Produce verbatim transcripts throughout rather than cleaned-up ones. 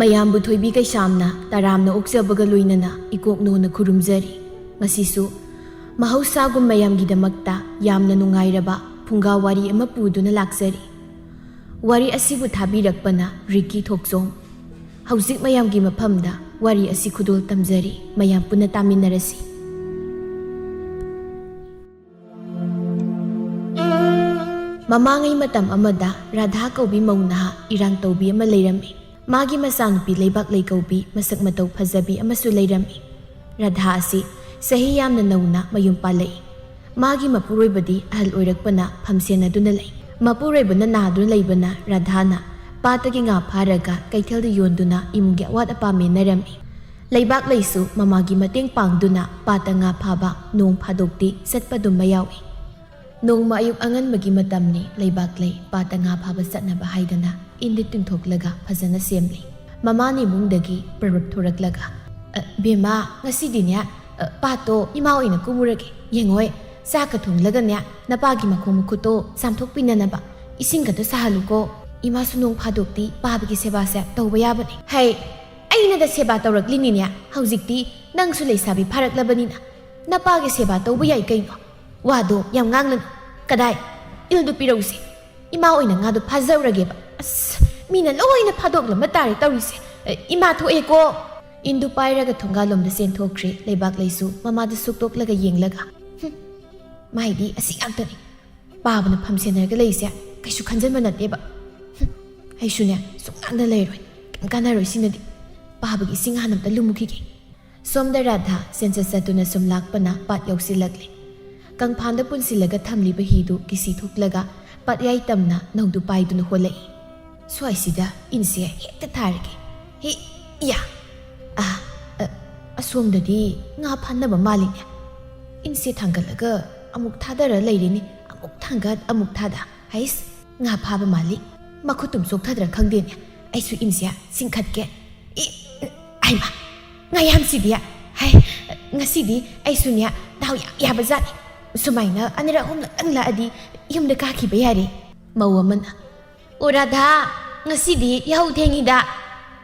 ꯃꯌꯥꯝꯕꯨ ꯊꯣꯏꯕꯤ ꯀꯩꯁꯥꯝꯅ ꯇꯔꯥꯝꯅ ꯑꯣꯛꯆꯕꯒ ꯂꯣꯏꯅꯅ ꯏꯀꯣꯛꯅꯣꯅ ꯈꯨꯔꯨꯝꯖꯔꯤ꯫ ꯉꯁꯤꯁꯨ ꯃꯍꯧꯁꯥꯒꯨꯝ ꯃꯌꯥꯝꯒꯤꯗꯃꯛꯇ ꯌꯥꯝꯅ ꯅꯨꯡꯉꯥꯏꯔꯕ ꯐꯨꯡꯒꯥ ꯋꯥꯔꯤ ꯑꯃ ꯄꯨꯗꯨꯅ ꯂꯥꯛꯆꯔꯤ꯫ ꯋꯥꯔꯤ ꯑꯁꯤꯕꯨ ꯊꯥꯕꯤꯔꯛꯄꯅ ꯔꯤꯀꯤ ꯊꯣꯛꯆꯣꯝ꯫ ꯍꯧꯖꯤꯛ ꯃꯌꯥꯝꯒꯤ ꯃꯐꯝꯗ ꯋꯥꯔꯤ ꯑꯁꯤ ꯈꯨꯗꯣꯜ ꯇꯝꯖꯔꯤ꯫ ꯃꯌꯥꯝ ꯄꯨꯟꯅ ꯇꯥꯃꯤꯟꯅꯔꯁꯤ꯫ ꯃꯃꯥꯡꯉꯩ ꯃꯇꯝ ꯑꯃꯗ ꯔꯥꯙꯥ ꯀꯧꯕꯤ ꯃꯧ ꯅꯍꯥ ꯏꯔꯥꯡ ꯇꯧꯕꯤ ꯑꯃ ꯂꯩꯔꯝꯃꯤ꯫ ꯃꯥꯒꯤ ꯃꯆꯥꯅꯨꯄꯤ ꯂꯩꯕꯥꯛꯂꯩ ꯀꯧꯕꯤ ꯃꯁꯛ ꯃꯇꯧ ꯐꯖꯕꯤ ꯑꯃꯁꯨ ꯂꯩꯔꯝꯃꯤ꯫ ꯔꯥꯙꯥ ꯑꯁꯤ ꯆꯍꯤ ꯌꯥꯝꯅ ꯅꯧꯅ ꯃꯌꯨꯝ ꯄꯥꯜꯂꯛꯏ꯫ ꯃꯥꯒꯤ ꯃꯄꯨꯔꯣꯏꯕꯗꯤ ꯑꯍꯜ ꯑꯣꯏꯔꯛꯄꯅ ꯐꯝꯁꯦꯟꯅꯗꯨꯅ ꯂꯩ꯫ ꯃꯄꯨꯔꯣꯏꯕꯅ ꯅꯥꯗꯨꯅ ꯂꯩꯕꯅ ꯔꯥꯙꯥꯅ ꯄꯥꯠꯇꯒꯤ ꯉꯥ ꯐꯥꯔꯒ ꯀꯩꯊꯦꯜꯗ ꯌꯣꯟꯗꯨꯅ ꯏꯃꯨꯡꯒꯤ ꯑꯋꯥꯠ ꯑꯄꯥ ꯃꯦꯟꯅꯔꯝꯃꯤ꯫ ꯂꯩꯕꯥꯛꯂꯩꯁꯨ ꯃꯃꯥꯒꯤ ꯃꯇꯦꯡ ꯄꯥꯡꯗꯨꯅ ꯄꯥꯠꯇ ꯉꯥ ꯐꯥꯕ ꯅꯣꯡ ꯐꯥꯗꯣꯛꯇꯤ ꯆꯠꯄ ꯑꯗꯨꯝ ꯌꯥꯎꯏ꯫ ꯅꯣꯡꯃ ꯑꯌꯨꯛ ꯑꯉꯟꯕꯒꯤ ꯃꯇꯝꯅꯤ꯫ ꯂꯩꯕꯥꯛꯂꯩ ꯄꯥꯠꯇ ꯉꯥ ꯐꯥꯕ ꯆꯠꯅꯕ ꯍꯥꯏꯗꯅ ꯏꯟꯗꯤ ꯇꯤꯡꯊꯣꯛꯂꯒ ꯐꯖꯅ ꯁꯦꯝꯂꯤ꯫ ꯃꯃꯥꯅ ꯏꯃꯨꯡꯗꯒꯤ ꯄ꯭ꯔꯔꯨꯞ ꯊꯣꯔꯛꯂꯒ, "ꯑ, ꯕꯦꯝꯃ, ꯉꯁꯤꯗꯤꯅꯦ, ꯑ, ꯄꯥꯠꯇꯣ ꯏꯃꯥ ꯑꯣꯏꯅ ꯀꯨꯝꯃꯨꯔꯒꯦ꯫ ꯌꯦꯡꯉꯣꯏ, ꯆꯥꯛꯀ ꯊꯣꯡꯂꯒꯅꯦ, ꯅꯄꯥꯒꯤ ꯃꯈꯣꯡ ꯃꯈꯨꯠꯇꯣ ꯆꯥꯝꯊꯣꯛꯄꯤꯅꯅꯕ ꯏꯁꯤꯡꯒꯗꯣ ꯁꯥꯍꯜꯂꯨꯀꯣ꯫ ꯏꯃꯥꯁꯨ ꯅꯣꯡ ꯐꯥꯗꯣꯛꯇꯤ ꯄꯥꯕꯒꯤ ꯁꯦꯕꯥꯁꯦ ꯇꯧꯕ ꯌꯥꯕꯅꯦ꯫" "ꯍꯩ, ꯑꯩꯅꯗ ꯁꯦꯕꯥ ꯇꯧꯔꯛꯂꯤꯅꯤꯅꯦ꯫ ꯍꯧꯖꯤꯛꯇꯤ ꯅꯪꯁꯨ ꯂꯩꯁꯥꯕꯤ ꯐꯥꯔꯛꯂꯕꯅꯤꯅ ꯅꯄꯥꯒꯤ ꯁꯦꯕꯥ ꯇꯧꯕ ꯌꯥꯏ ꯀꯩꯅꯣ꯫ ꯋꯥꯗꯣ ꯌꯥꯝ ꯉꯥꯡꯂꯅꯨ꯫ ꯀꯗꯥꯏ? ꯏꯜꯗꯨ ꯄꯤꯔꯛꯎꯁꯦ꯫ ꯏꯃꯥ ꯑꯣꯏꯅ ꯉꯥꯗꯣ ꯐꯥꯖꯧꯔꯒꯦꯕ꯫" "ꯑꯁ, ꯃꯤꯅ ꯂꯣꯏꯅ ꯐꯥꯗꯣꯛꯂꯝꯕ ꯇꯥꯔꯦ ꯇꯧꯔꯤꯁꯦ꯫ ꯑꯦ, ꯏꯃꯥ ꯊꯣꯛꯑꯦꯀꯣ꯫" ꯏꯟꯗꯨ ꯄꯥꯏꯔꯒ ꯊꯣꯡꯒꯥꯜꯂꯣꯝꯗ ꯆꯦꯟꯊꯣꯛꯈ꯭ꯔꯦ꯫ ꯂꯩꯕꯥꯛꯂꯩꯁꯨ ꯃꯃꯥꯗ ꯁꯨꯛꯇꯣꯛꯂꯒ ꯌꯦꯡꯂꯒ, "ꯍꯨꯝ, ꯃꯥꯏꯗꯤ ꯑꯁꯤ ꯉꯥꯛꯇꯅꯤ꯫ ꯄꯥꯕꯅ ꯐꯝꯁꯦꯟꯅꯔꯒ ꯂꯩꯁꯦ ꯀꯩꯁꯨ ꯈꯟꯖꯟꯕ ꯅꯠꯇꯦꯕ꯫ ꯍꯨꯝ, ꯑꯩꯁꯨꯅꯦ, ꯁꯨꯛꯉꯥꯡꯗ ꯂꯩꯔꯣꯏ꯫ ꯀꯩꯝ ꯀꯥꯟꯅꯔꯣꯏ ꯁꯤꯅꯗꯤ꯫ ꯄꯥꯕꯒꯤ ꯏꯁꯤꯡ ꯍꯥꯟꯅ ꯑꯝꯇ ꯂꯨꯝꯃꯨꯈꯤꯒꯦ꯫" ꯁꯣꯝꯗ ꯔꯥꯙꯥ ꯁꯦꯟꯆꯠ ꯆꯠꯇꯨꯅ ꯁꯨꯝ ꯂꯥꯛꯄꯅ ꯄꯥꯠ ꯌꯧꯁꯤꯜꯂꯛꯂꯦ꯫ ꯀꯪꯐꯥꯟꯗ ꯄꯨꯟꯁꯤꯜꯂꯒ ꯊꯝꯂꯤꯕ ꯍꯤꯗꯨ ꯀꯤꯁꯤ ꯊꯣꯛꯂꯒ ꯄꯥꯠꯌꯥꯏ ꯇꯝꯅ ꯅꯧꯗꯨ ꯄꯥꯏꯗꯨꯅ ꯍꯣꯜꯂꯛꯏ꯫ "ꯁ꯭ꯋꯥꯏꯁꯤꯗ ꯏꯟꯁꯦ ꯍꯦꯛꯇ ꯊꯥꯔꯒꯦ꯫ ꯍꯤ, ꯏꯌꯥ! ꯑꯥ, ꯑ, ꯑꯁꯣꯝꯗꯗꯤ ꯉꯥ ꯐꯥꯅꯕ ꯃꯥꯜꯂꯤꯅꯦ꯫ ꯏꯟꯁꯦ ꯊꯥꯡꯒꯠꯂꯒ ꯑꯃꯨꯛ ꯊꯥꯗꯔ ꯂꯩꯔꯦꯅꯦ꯫ ꯑꯃꯨꯛ ꯊꯥꯡꯒꯠ, ꯑꯃꯨꯛ ꯊꯥꯗ꯫ ꯍꯩꯁ, ꯉꯥ ꯐꯥꯕ ꯃꯥꯜꯂꯤ꯫ ꯃꯈꯨꯠꯇꯨꯝ ꯆꯣꯛꯊꯗ꯭ꯔꯥ ꯈꯪꯗꯦꯅꯦ꯫ ꯑꯩꯁꯨ ꯏꯟꯁꯦ ꯆꯤꯡꯈꯠꯀꯦ꯫ ꯏ, ꯍꯩꯃꯥ, ꯉꯥ ꯌꯥꯝꯁꯤꯗꯤ꯫ ꯍꯥꯏ, ꯉꯁꯤꯗꯤ ꯑꯩꯁꯨꯅꯦ ꯗꯥꯎ ꯌꯥꯝ ꯌꯥꯕ ꯖꯥꯠꯅꯤ꯫ ꯁꯨꯃꯥꯏꯅ ꯑꯅꯤꯔꯛ ꯑꯍꯨꯝꯂꯛꯇꯪ ꯂꯥꯛꯑꯗꯤ ꯌꯨꯝꯗ ꯀꯥꯈꯤꯕ ꯌꯥꯔꯦ꯫" ꯃꯧ ꯑꯃꯅ, "ꯑꯣ ꯔꯥꯙꯥ, ꯉꯁꯤꯗꯤ ꯌꯥꯍꯧ ꯊꯦꯡꯉꯤꯗ꯫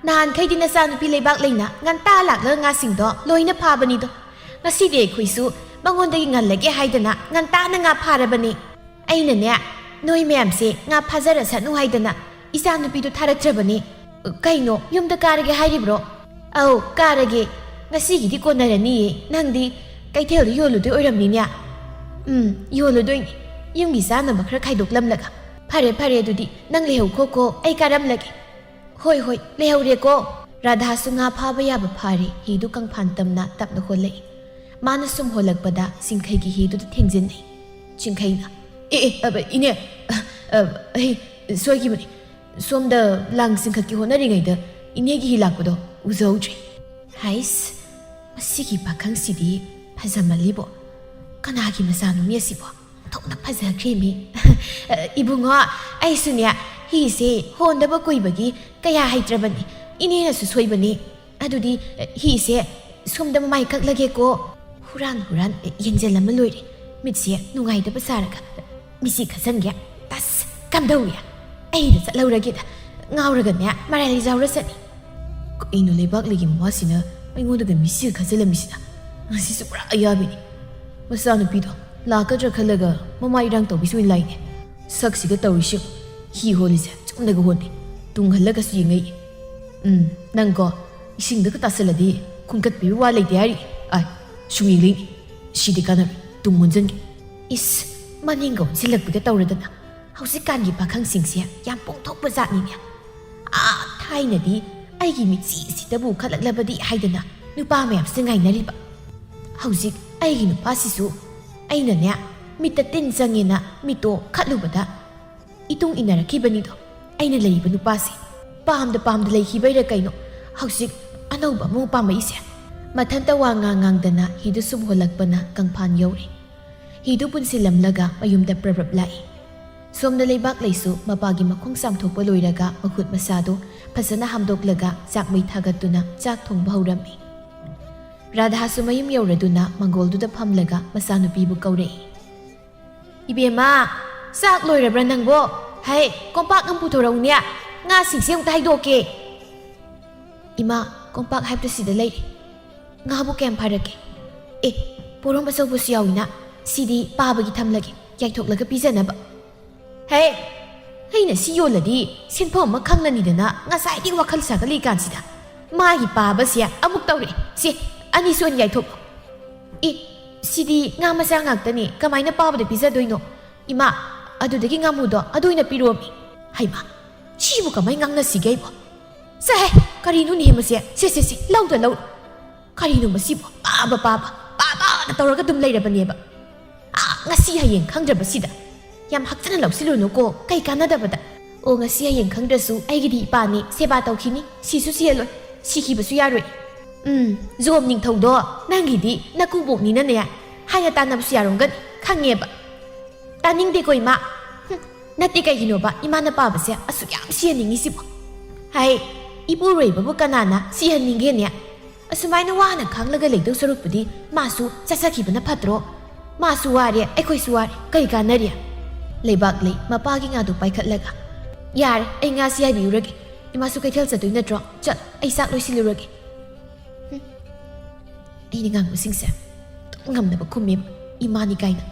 ꯅꯍꯥꯟꯈꯩꯗꯤ ꯅꯆꯥꯅꯨꯄꯤ ꯂꯩꯕꯥꯛ ꯂꯩꯅ ꯉꯟꯇꯥ ꯂꯥꯛꯂꯒ ꯉꯥꯁꯤꯡꯗꯣ ꯂꯣꯏꯅ ꯐꯥꯕꯅꯤꯗꯣ꯫ ꯉꯁꯤꯗꯤ ꯑꯩꯈꯣꯏꯁꯨ ꯃꯉꯣꯟꯗꯒꯤ ꯉꯜꯂꯒꯦ ꯍꯥꯏꯗꯅ ꯉꯟꯇꯥꯅ ꯉꯥ ꯐꯥꯔꯕꯅꯤ꯫ ꯑꯩꯅꯅꯦ, ꯅꯣꯏ ꯃꯌꯥꯝꯁꯦ ꯉꯥ ꯐꯥꯖꯔꯁꯅꯨ ꯍꯥꯏꯗꯅ ꯏꯆꯥꯅꯨꯄꯤꯗꯨ ꯊꯥꯔꯛꯇ꯭ꯔꯕꯅꯤ꯫ ꯀꯩꯅꯣ, ꯌꯨꯝꯗ ꯀꯥꯔꯒꯦ ꯍꯥꯏꯔꯤꯕ꯭ꯔꯣ? ꯑꯧ, ꯀꯥꯔꯒꯦ꯫ ꯉꯁꯤꯒꯤꯗꯤ ꯀꯣꯟꯅꯔꯅꯤꯌꯦ꯫ ꯅꯪꯗꯤ ꯀꯩꯊꯦꯜꯗ ꯌꯣꯜꯂꯨꯗꯣꯏ ꯑꯣꯏꯔꯝꯅꯤꯅꯦ꯫ ꯎꯝ, ꯌꯣꯜꯂꯨꯗꯣꯏꯅꯤ꯫ ꯌꯨꯝꯒꯤ ꯆꯥꯅꯕ ꯈꯔ ꯈꯥꯏꯗꯣꯛꯂꯝꯂꯒ꯫ ꯐꯔꯦ, ꯐꯔꯦ, ꯑꯗꯨꯗꯤ ꯅꯪ ꯂꯩꯍꯧꯈꯣꯀꯣ, ꯑꯩ ꯀꯥꯔꯝꯂꯒꯦ꯫ ꯍꯣꯏ, ꯍꯣꯏ, ꯂꯩꯍꯧꯔꯦꯀꯣ꯫ ꯔꯥꯙꯥꯁꯨ ꯉꯥ ꯐꯥꯕ ꯌꯥꯕ ꯐꯥꯔꯦ꯫ ꯍꯤꯗꯨ ꯀꯪꯐꯥꯟ ꯇꯝꯅ ꯇꯞꯅ ꯍꯣꯜꯂꯛꯏ꯫ ꯃꯥꯅ ꯁꯨꯝ ꯍꯣꯜꯂꯛꯄꯗ ꯆꯤꯡꯈꯩꯒꯤ ꯍꯤꯗꯨꯗ ꯊꯦꯡꯖꯤꯟꯅꯩ꯫ ꯆꯤꯡꯈꯩꯅ, "ꯑꯦ, ꯑꯦ, ꯑꯕ, ꯏꯅꯦ, ꯑ, ꯑ, ꯑꯩ ꯁꯣꯏꯈꯤꯕꯅꯤ꯫ ꯁꯣꯝꯗ ꯂꯥꯡ ꯆꯤꯡꯈꯠꯀꯦ ꯍꯣꯠꯅꯔꯤꯉꯩꯗ ꯏꯅꯦꯒꯤ ꯍꯤ ꯂꯥꯛꯄꯗꯣ ꯎꯖꯍꯧꯗ꯭ꯔꯦ꯫" ꯍꯥꯏꯁ, ꯃꯁꯤꯒꯤ ꯄꯥꯈꯪꯁꯤꯗꯤ ꯐꯖꯃꯜꯂꯤꯕꯣ꯫ ꯀꯅꯥꯒꯤ ꯃꯆꯥꯅꯣꯅꯦ ꯑꯁꯤꯕꯣ? ꯊꯣꯛꯅ ꯐꯖꯈ꯭ꯔꯦꯃꯤ꯫ ꯏꯕꯨꯡꯉꯣ, ꯑꯩꯁꯨꯅꯦ, ꯍꯤꯁꯦ ꯍꯣꯟꯗꯕ ꯀꯨꯏꯕꯒꯤ ꯀꯌꯥ ꯍꯩꯇ꯭ꯔꯕꯅꯤ꯫ ꯏꯅꯦꯅꯁꯨ ꯁꯣꯏꯕꯅꯤ꯫ ꯑꯗꯨꯗꯤ, ꯍꯤꯁꯦ ꯁꯣꯝꯗ ꯃꯃꯥꯏ ꯀꯛꯂꯒꯦꯀꯣ꯫ ꯍꯨꯔꯥꯟ ꯍꯨꯔꯥꯟ ꯌꯦꯡꯖꯜꯂꯝꯃ ꯂꯣꯏꯔꯦ꯫ ꯃꯤꯠꯁꯦ ꯅꯨꯡꯉꯥꯏꯇꯕ ꯁꯥꯔꯒ꯫ ꯃꯤꯠꯁꯤ ꯈꯠꯆꯟꯒꯦ꯫ ꯇꯁ! ꯀꯝꯗꯧꯏ? ꯑꯩꯗ ꯆꯠꯍꯧꯔꯒꯦꯗ꯫ ꯉꯥꯎꯔꯒꯅꯦ, ꯃꯔꯥꯏ ꯂꯩꯖꯥꯎꯔ ꯆꯠꯅꯤ꯫ ꯀꯩꯅꯣ, ꯂꯩꯕꯥꯛꯂꯩꯒꯤ ꯃꯃꯥꯁꯤꯅ ꯑꯩꯉꯣꯟꯗꯒ ꯃꯤꯠꯁꯤꯒ ꯈꯠꯆꯜꯂꯝꯃꯤꯁꯤꯅ? ꯉꯁꯤꯁꯨ ꯄꯨꯔꯥ ꯑꯌꯥꯕꯤꯅꯤ꯫ ꯃꯆꯥꯅꯨꯄꯤꯗꯣ ꯂꯥꯛꯀꯗ꯭ꯔꯥ ꯈꯜꯂꯒ ꯃꯃꯥꯏ ꯏꯔꯥꯡ ꯇꯧꯕꯤꯁꯨ ꯑꯣꯏꯅ ꯂꯥꯛꯏꯅꯦ꯫ ꯁꯛꯁꯤꯒ ꯇꯧꯔꯤꯁꯤ꯫ ꯍꯤ ꯍꯣꯜꯂꯤꯁꯦ ꯆꯨꯝꯅꯒ ꯍꯣꯟꯗꯦ꯫ ꯇꯨꯡ ꯍꯜꯂꯒꯁꯨ ꯌꯦꯡꯉꯛꯏ꯫ ꯎꯝ, ꯅꯪꯀꯣ, ꯏꯁꯤꯡꯗꯒ ꯇꯥꯁꯜꯂꯗꯤ ꯈꯨꯟꯀꯠꯄꯤꯕ ꯋꯥ ꯂꯩꯇꯦ ꯍꯥꯏꯔꯤ꯫ ꯑꯥꯏ, ꯁꯨꯡꯌꯦꯡ ꯂꯩꯅꯤ꯫ ꯁꯤꯗꯤ ꯀꯥꯟꯅꯔꯣꯏ꯫ ꯇꯨꯡ ꯑꯣꯟꯁꯤꯟꯒꯦ꯫ ꯏꯁ, ꯃꯅꯤꯡꯒ ꯑꯣꯟꯁꯤꯜꯂꯛꯄꯤꯒ ꯇꯧꯔꯗꯅ꯫ ꯍꯧꯖꯤꯛꯀꯥꯟꯒꯤ ꯄꯥꯈꯪꯁꯤꯡꯁꯦ ꯌꯥꯝ ꯄꯣꯡꯊꯣꯛꯄ ꯖꯥꯠꯅꯤꯅꯦ꯫ ꯑꯥ, ꯊꯥꯏꯅꯗꯤ ꯑꯩꯒꯤ ꯃꯤꯠꯁꯤꯁꯤꯗꯕꯨ ꯈꯜꯂꯛꯂꯕꯗꯤ ꯍꯥꯏꯗꯅ ꯅꯨꯄꯥ ꯃꯌꯥꯝꯁꯦ ꯉꯥꯏꯅꯔꯤꯕ꯫ ꯍꯧꯖꯤꯛ ꯑꯩꯒꯤ ꯅꯨꯄꯥꯁꯤꯁꯨ ꯑꯩꯅꯅꯦ, ꯃꯤꯠꯇ ꯇꯤꯟ ꯆꯪꯉꯦꯅ ꯃꯤꯠꯇꯣ ꯈꯠꯂꯨꯕꯗ ꯏꯇꯨꯡ ꯏꯟꯅꯔꯛꯈꯤꯕꯅꯤꯗꯣ꯫ ꯑꯩꯅ ꯂꯩꯔꯤꯕ ꯅꯨꯄꯥꯁꯦ ꯄꯥꯝꯗ ꯄꯥꯝꯗ ꯂꯩꯈꯤꯕꯩꯔ ꯀꯩꯅꯣ, ꯍꯧꯖꯤꯛ ꯑꯅꯧꯕ ꯑꯃꯃꯨꯛ ꯄꯥꯝꯃꯛꯏꯁꯦ꯫ ꯃꯊꯟꯇ ꯋꯥ ꯉꯥꯡ ꯉꯥꯡꯗꯅ ꯍꯤꯗꯨ ꯁꯨꯝ ꯍꯣꯜꯂꯛꯄꯅ ꯀꯪꯐꯥꯟ ꯌꯧꯔꯦ꯫ ꯍꯤꯗꯨ ꯄꯨꯟꯁꯤꯜꯂꯝꯂꯒ ꯃꯌꯨꯝꯗ ꯄ꯭ꯔꯞ ꯄ꯭ꯔꯞ ꯂꯥꯛꯏ꯫ ꯁꯣꯝꯗ ꯂꯩꯕꯥꯛꯂꯩꯁꯨ ꯃꯄꯥꯒꯤ ꯃꯈꯣꯡ ꯆꯥꯝꯊꯣꯛꯄ ꯂꯣꯏꯔꯒ ꯃꯈꯨꯠ ꯃꯁꯥꯗꯨ ꯐꯖꯅ ꯍꯥꯝꯗꯣꯛꯂꯒ ꯆꯥꯛ ꯃꯩ ꯊꯥꯒꯠꯇꯨꯅ ꯆꯥꯛ ꯊꯣꯡꯕ ꯍꯧꯔꯝꯃꯤ꯫ ꯔꯥꯙꯥꯁꯨ ꯃꯌꯨꯝ ꯌꯧꯔꯗꯨꯅ ꯃꯪꯒꯣꯜꯗꯨꯗ ꯐꯝꯂꯒ ꯃꯆꯥꯅꯨꯄꯤꯕꯨ ꯀꯧꯔꯛꯏ꯫ "ꯏꯕꯦꯝꯃ, ꯆꯥꯛ ꯂꯣꯏꯔꯕ꯭ꯔꯥ ꯅꯪꯕꯣ? ꯍꯩ, ꯀꯣꯝꯄꯥꯛ ꯑꯃ ꯄꯨꯊꯣꯔꯛꯎꯅꯦ, ꯉꯥꯁꯤꯡꯁꯦ ꯑꯃꯨꯛꯇ ꯍꯩꯗꯣꯛꯀꯦ꯫" "ꯏꯃꯥ, ꯀꯣꯝꯄꯥꯛ ꯍꯥꯏꯕꯗꯨ ꯁꯤꯗ ꯂꯩꯔꯦ꯫ ꯉꯥꯕꯨ ꯀꯌꯥꯝ ꯐꯥꯔꯛꯀꯦ? ꯑꯦ, ꯄꯣꯔꯣꯝ ꯑꯆꯧꯕꯁꯨ ꯌꯥꯎꯏꯅ, ꯁꯤꯗꯤ ꯄꯥꯕꯒꯤ ꯊꯝꯂꯒꯦ, ꯌꯥꯏꯊꯣꯛꯂꯒ ꯄꯤꯖꯅꯕ"꯫ "ꯍꯦ, ꯑꯩꯅ ꯁꯤ ꯌꯣꯜꯂꯗꯤ ꯁꯦꯟꯐꯝ ꯑꯃ ꯈꯪꯂꯅꯤꯗꯅ ꯉꯁꯥꯏꯗꯤ ꯋꯥꯈꯜ ꯁꯥꯒꯠꯂꯤ ꯀꯥꯟꯁꯤꯗ꯫ ꯃꯥꯒꯤ ꯄꯥꯕꯁꯦ ꯑꯃꯨꯛ ꯇꯧꯔꯛꯑꯦ꯫ ꯁꯦ, ꯑꯅꯤꯁꯨ ꯑꯣꯏꯅ ꯌꯥꯏꯊꯣꯛꯂꯣ꯫ ꯑꯦ, ꯁꯤꯗꯤ ꯉꯥ ꯃꯆꯥ ꯉꯥꯛꯇꯅꯦ, ꯀꯃꯥꯏꯅ ꯄꯥꯕꯗ ꯄꯤꯖꯗꯣꯏꯅꯣ? ꯏꯃꯥ, ꯑꯗꯨꯗꯒꯤ ꯉꯥꯃꯨꯗꯣ ꯑꯗꯨ ꯑꯣꯏꯅ ꯄꯤꯔꯣꯃꯤ"꯫ ꯍꯩꯃꯥ, ꯁꯤꯕꯨ ꯀꯃꯥꯏ ꯉꯥꯡꯅꯁꯤꯒꯦ ꯑꯩꯕꯣ? ꯆꯠꯍꯦ, ꯀꯔꯤꯅꯣꯅꯦ ꯃꯁꯦ? ꯁꯦ, ꯁꯦ, ꯁꯦ, ꯂꯧꯗ ꯂꯧꯔꯣ꯫ ꯀꯔꯤꯅꯣ ꯃꯁꯤꯕꯣ? ꯄꯥꯕ, ꯄꯥꯕ, ꯄꯥꯕꯅ ꯇꯧꯔꯒ ꯑꯗꯨꯝ ꯂꯩꯔꯕꯅꯦꯕ꯫ ꯑꯥ, ꯉꯁꯤ ꯍꯌꯦꯡ ꯈꯪꯗ꯭ꯔꯕꯁꯤꯗ꯫ ꯌꯥꯝ ꯍꯛꯆꯅ ꯂꯧꯁꯤꯜꯂꯨꯅꯨꯀꯣ, ꯀꯩ ꯀꯥꯟꯅꯗꯕꯗ꯫ ꯑꯣ, ꯉꯁꯤ ꯍꯌꯦꯡ ꯈꯪꯗ꯭ꯔꯁꯨ ꯑꯩꯒꯤꯗꯤ ꯏꯄꯥꯅꯤ, ꯁꯦꯕꯥ ꯇꯧꯈꯤꯅꯤ, ꯁꯤꯁꯨ ꯁꯤꯍꯜꯂꯣꯏ, ꯁꯤꯈꯤꯕꯁꯨ ꯌꯥꯔꯣꯏ꯫ ꯎꯝ, ꯖꯣꯝ ꯅꯤꯡꯊꯧꯗꯣ, ꯅꯪꯒꯤꯗꯤ ꯅꯀꯨꯕꯣꯛꯅꯤꯅꯅꯦ, ꯍꯥꯏꯅ ꯇꯥꯟꯅꯕꯁꯨ ꯌꯥꯔꯝꯒꯅꯤ, ꯈꯪꯉꯦꯕ꯫ ꯇꯥꯅꯤꯡꯗꯦꯀꯣ, ꯏꯃꯥ꯫ ꯍꯨꯝ, ꯅꯠꯇꯦ, ꯀꯩꯒꯤꯅꯣꯕ ꯏꯃꯥꯅ ꯄꯥꯕꯁꯦ ꯑꯁꯨꯛ ꯌꯥꯝ ꯁꯤꯍꯟꯅꯤꯡꯉꯤꯁꯤꯕꯣ? ꯍꯥꯏ, ꯏꯄꯨꯔꯣꯏꯕꯕꯨ ꯀꯅꯥꯅ ꯁꯤꯍꯟꯅꯤꯡꯒꯦꯅꯦ? ꯑꯁꯨꯃꯥꯏꯅ ꯋꯥꯅ ꯈꯥꯡꯂꯒ ꯂꯩꯗꯧ ꯁꯔꯨꯛꯄꯨꯗꯤ ꯃꯥꯁꯨ ꯆꯠꯆꯈꯤꯕꯅ ꯐꯠꯇ꯭ꯔꯣ? ꯃꯥꯁꯨ ꯋꯥꯔꯦ, ꯑꯩꯈꯣꯏꯁꯨ ꯋꯥꯔꯦ, ꯀꯩ ꯀꯥꯟꯅꯔꯤ? ꯂꯩꯕꯥꯛꯂꯩ ꯃꯄꯥꯒꯤ ꯉꯥꯗꯨ ꯄꯥꯏꯈꯠꯂꯒ, "ꯌꯥꯔꯦ, ꯑꯩ ꯉꯥꯁꯤ ꯌꯥꯏꯕꯤꯔꯨꯔꯒꯦ꯫ ꯏꯃꯥꯁꯨ ꯀꯩꯊꯦꯜ ꯆꯠꯇꯣꯏ ꯅꯠꯇ꯭ꯔꯣ? ꯆꯠꯂꯣ, ꯑꯩ ꯆꯥꯛ ꯂꯣꯏꯁꯤꯜꯂꯨꯔꯒꯦ"꯫ ꯍꯨꯝ, ꯑꯩꯅ ꯉꯥꯡꯕꯁꯤꯡꯁꯦ ꯑꯗꯨꯝ ꯉꯝꯅꯕ ꯈꯨꯝꯃꯦꯕ, ꯏꯃꯥꯅꯤ ꯀꯥꯏꯅ꯫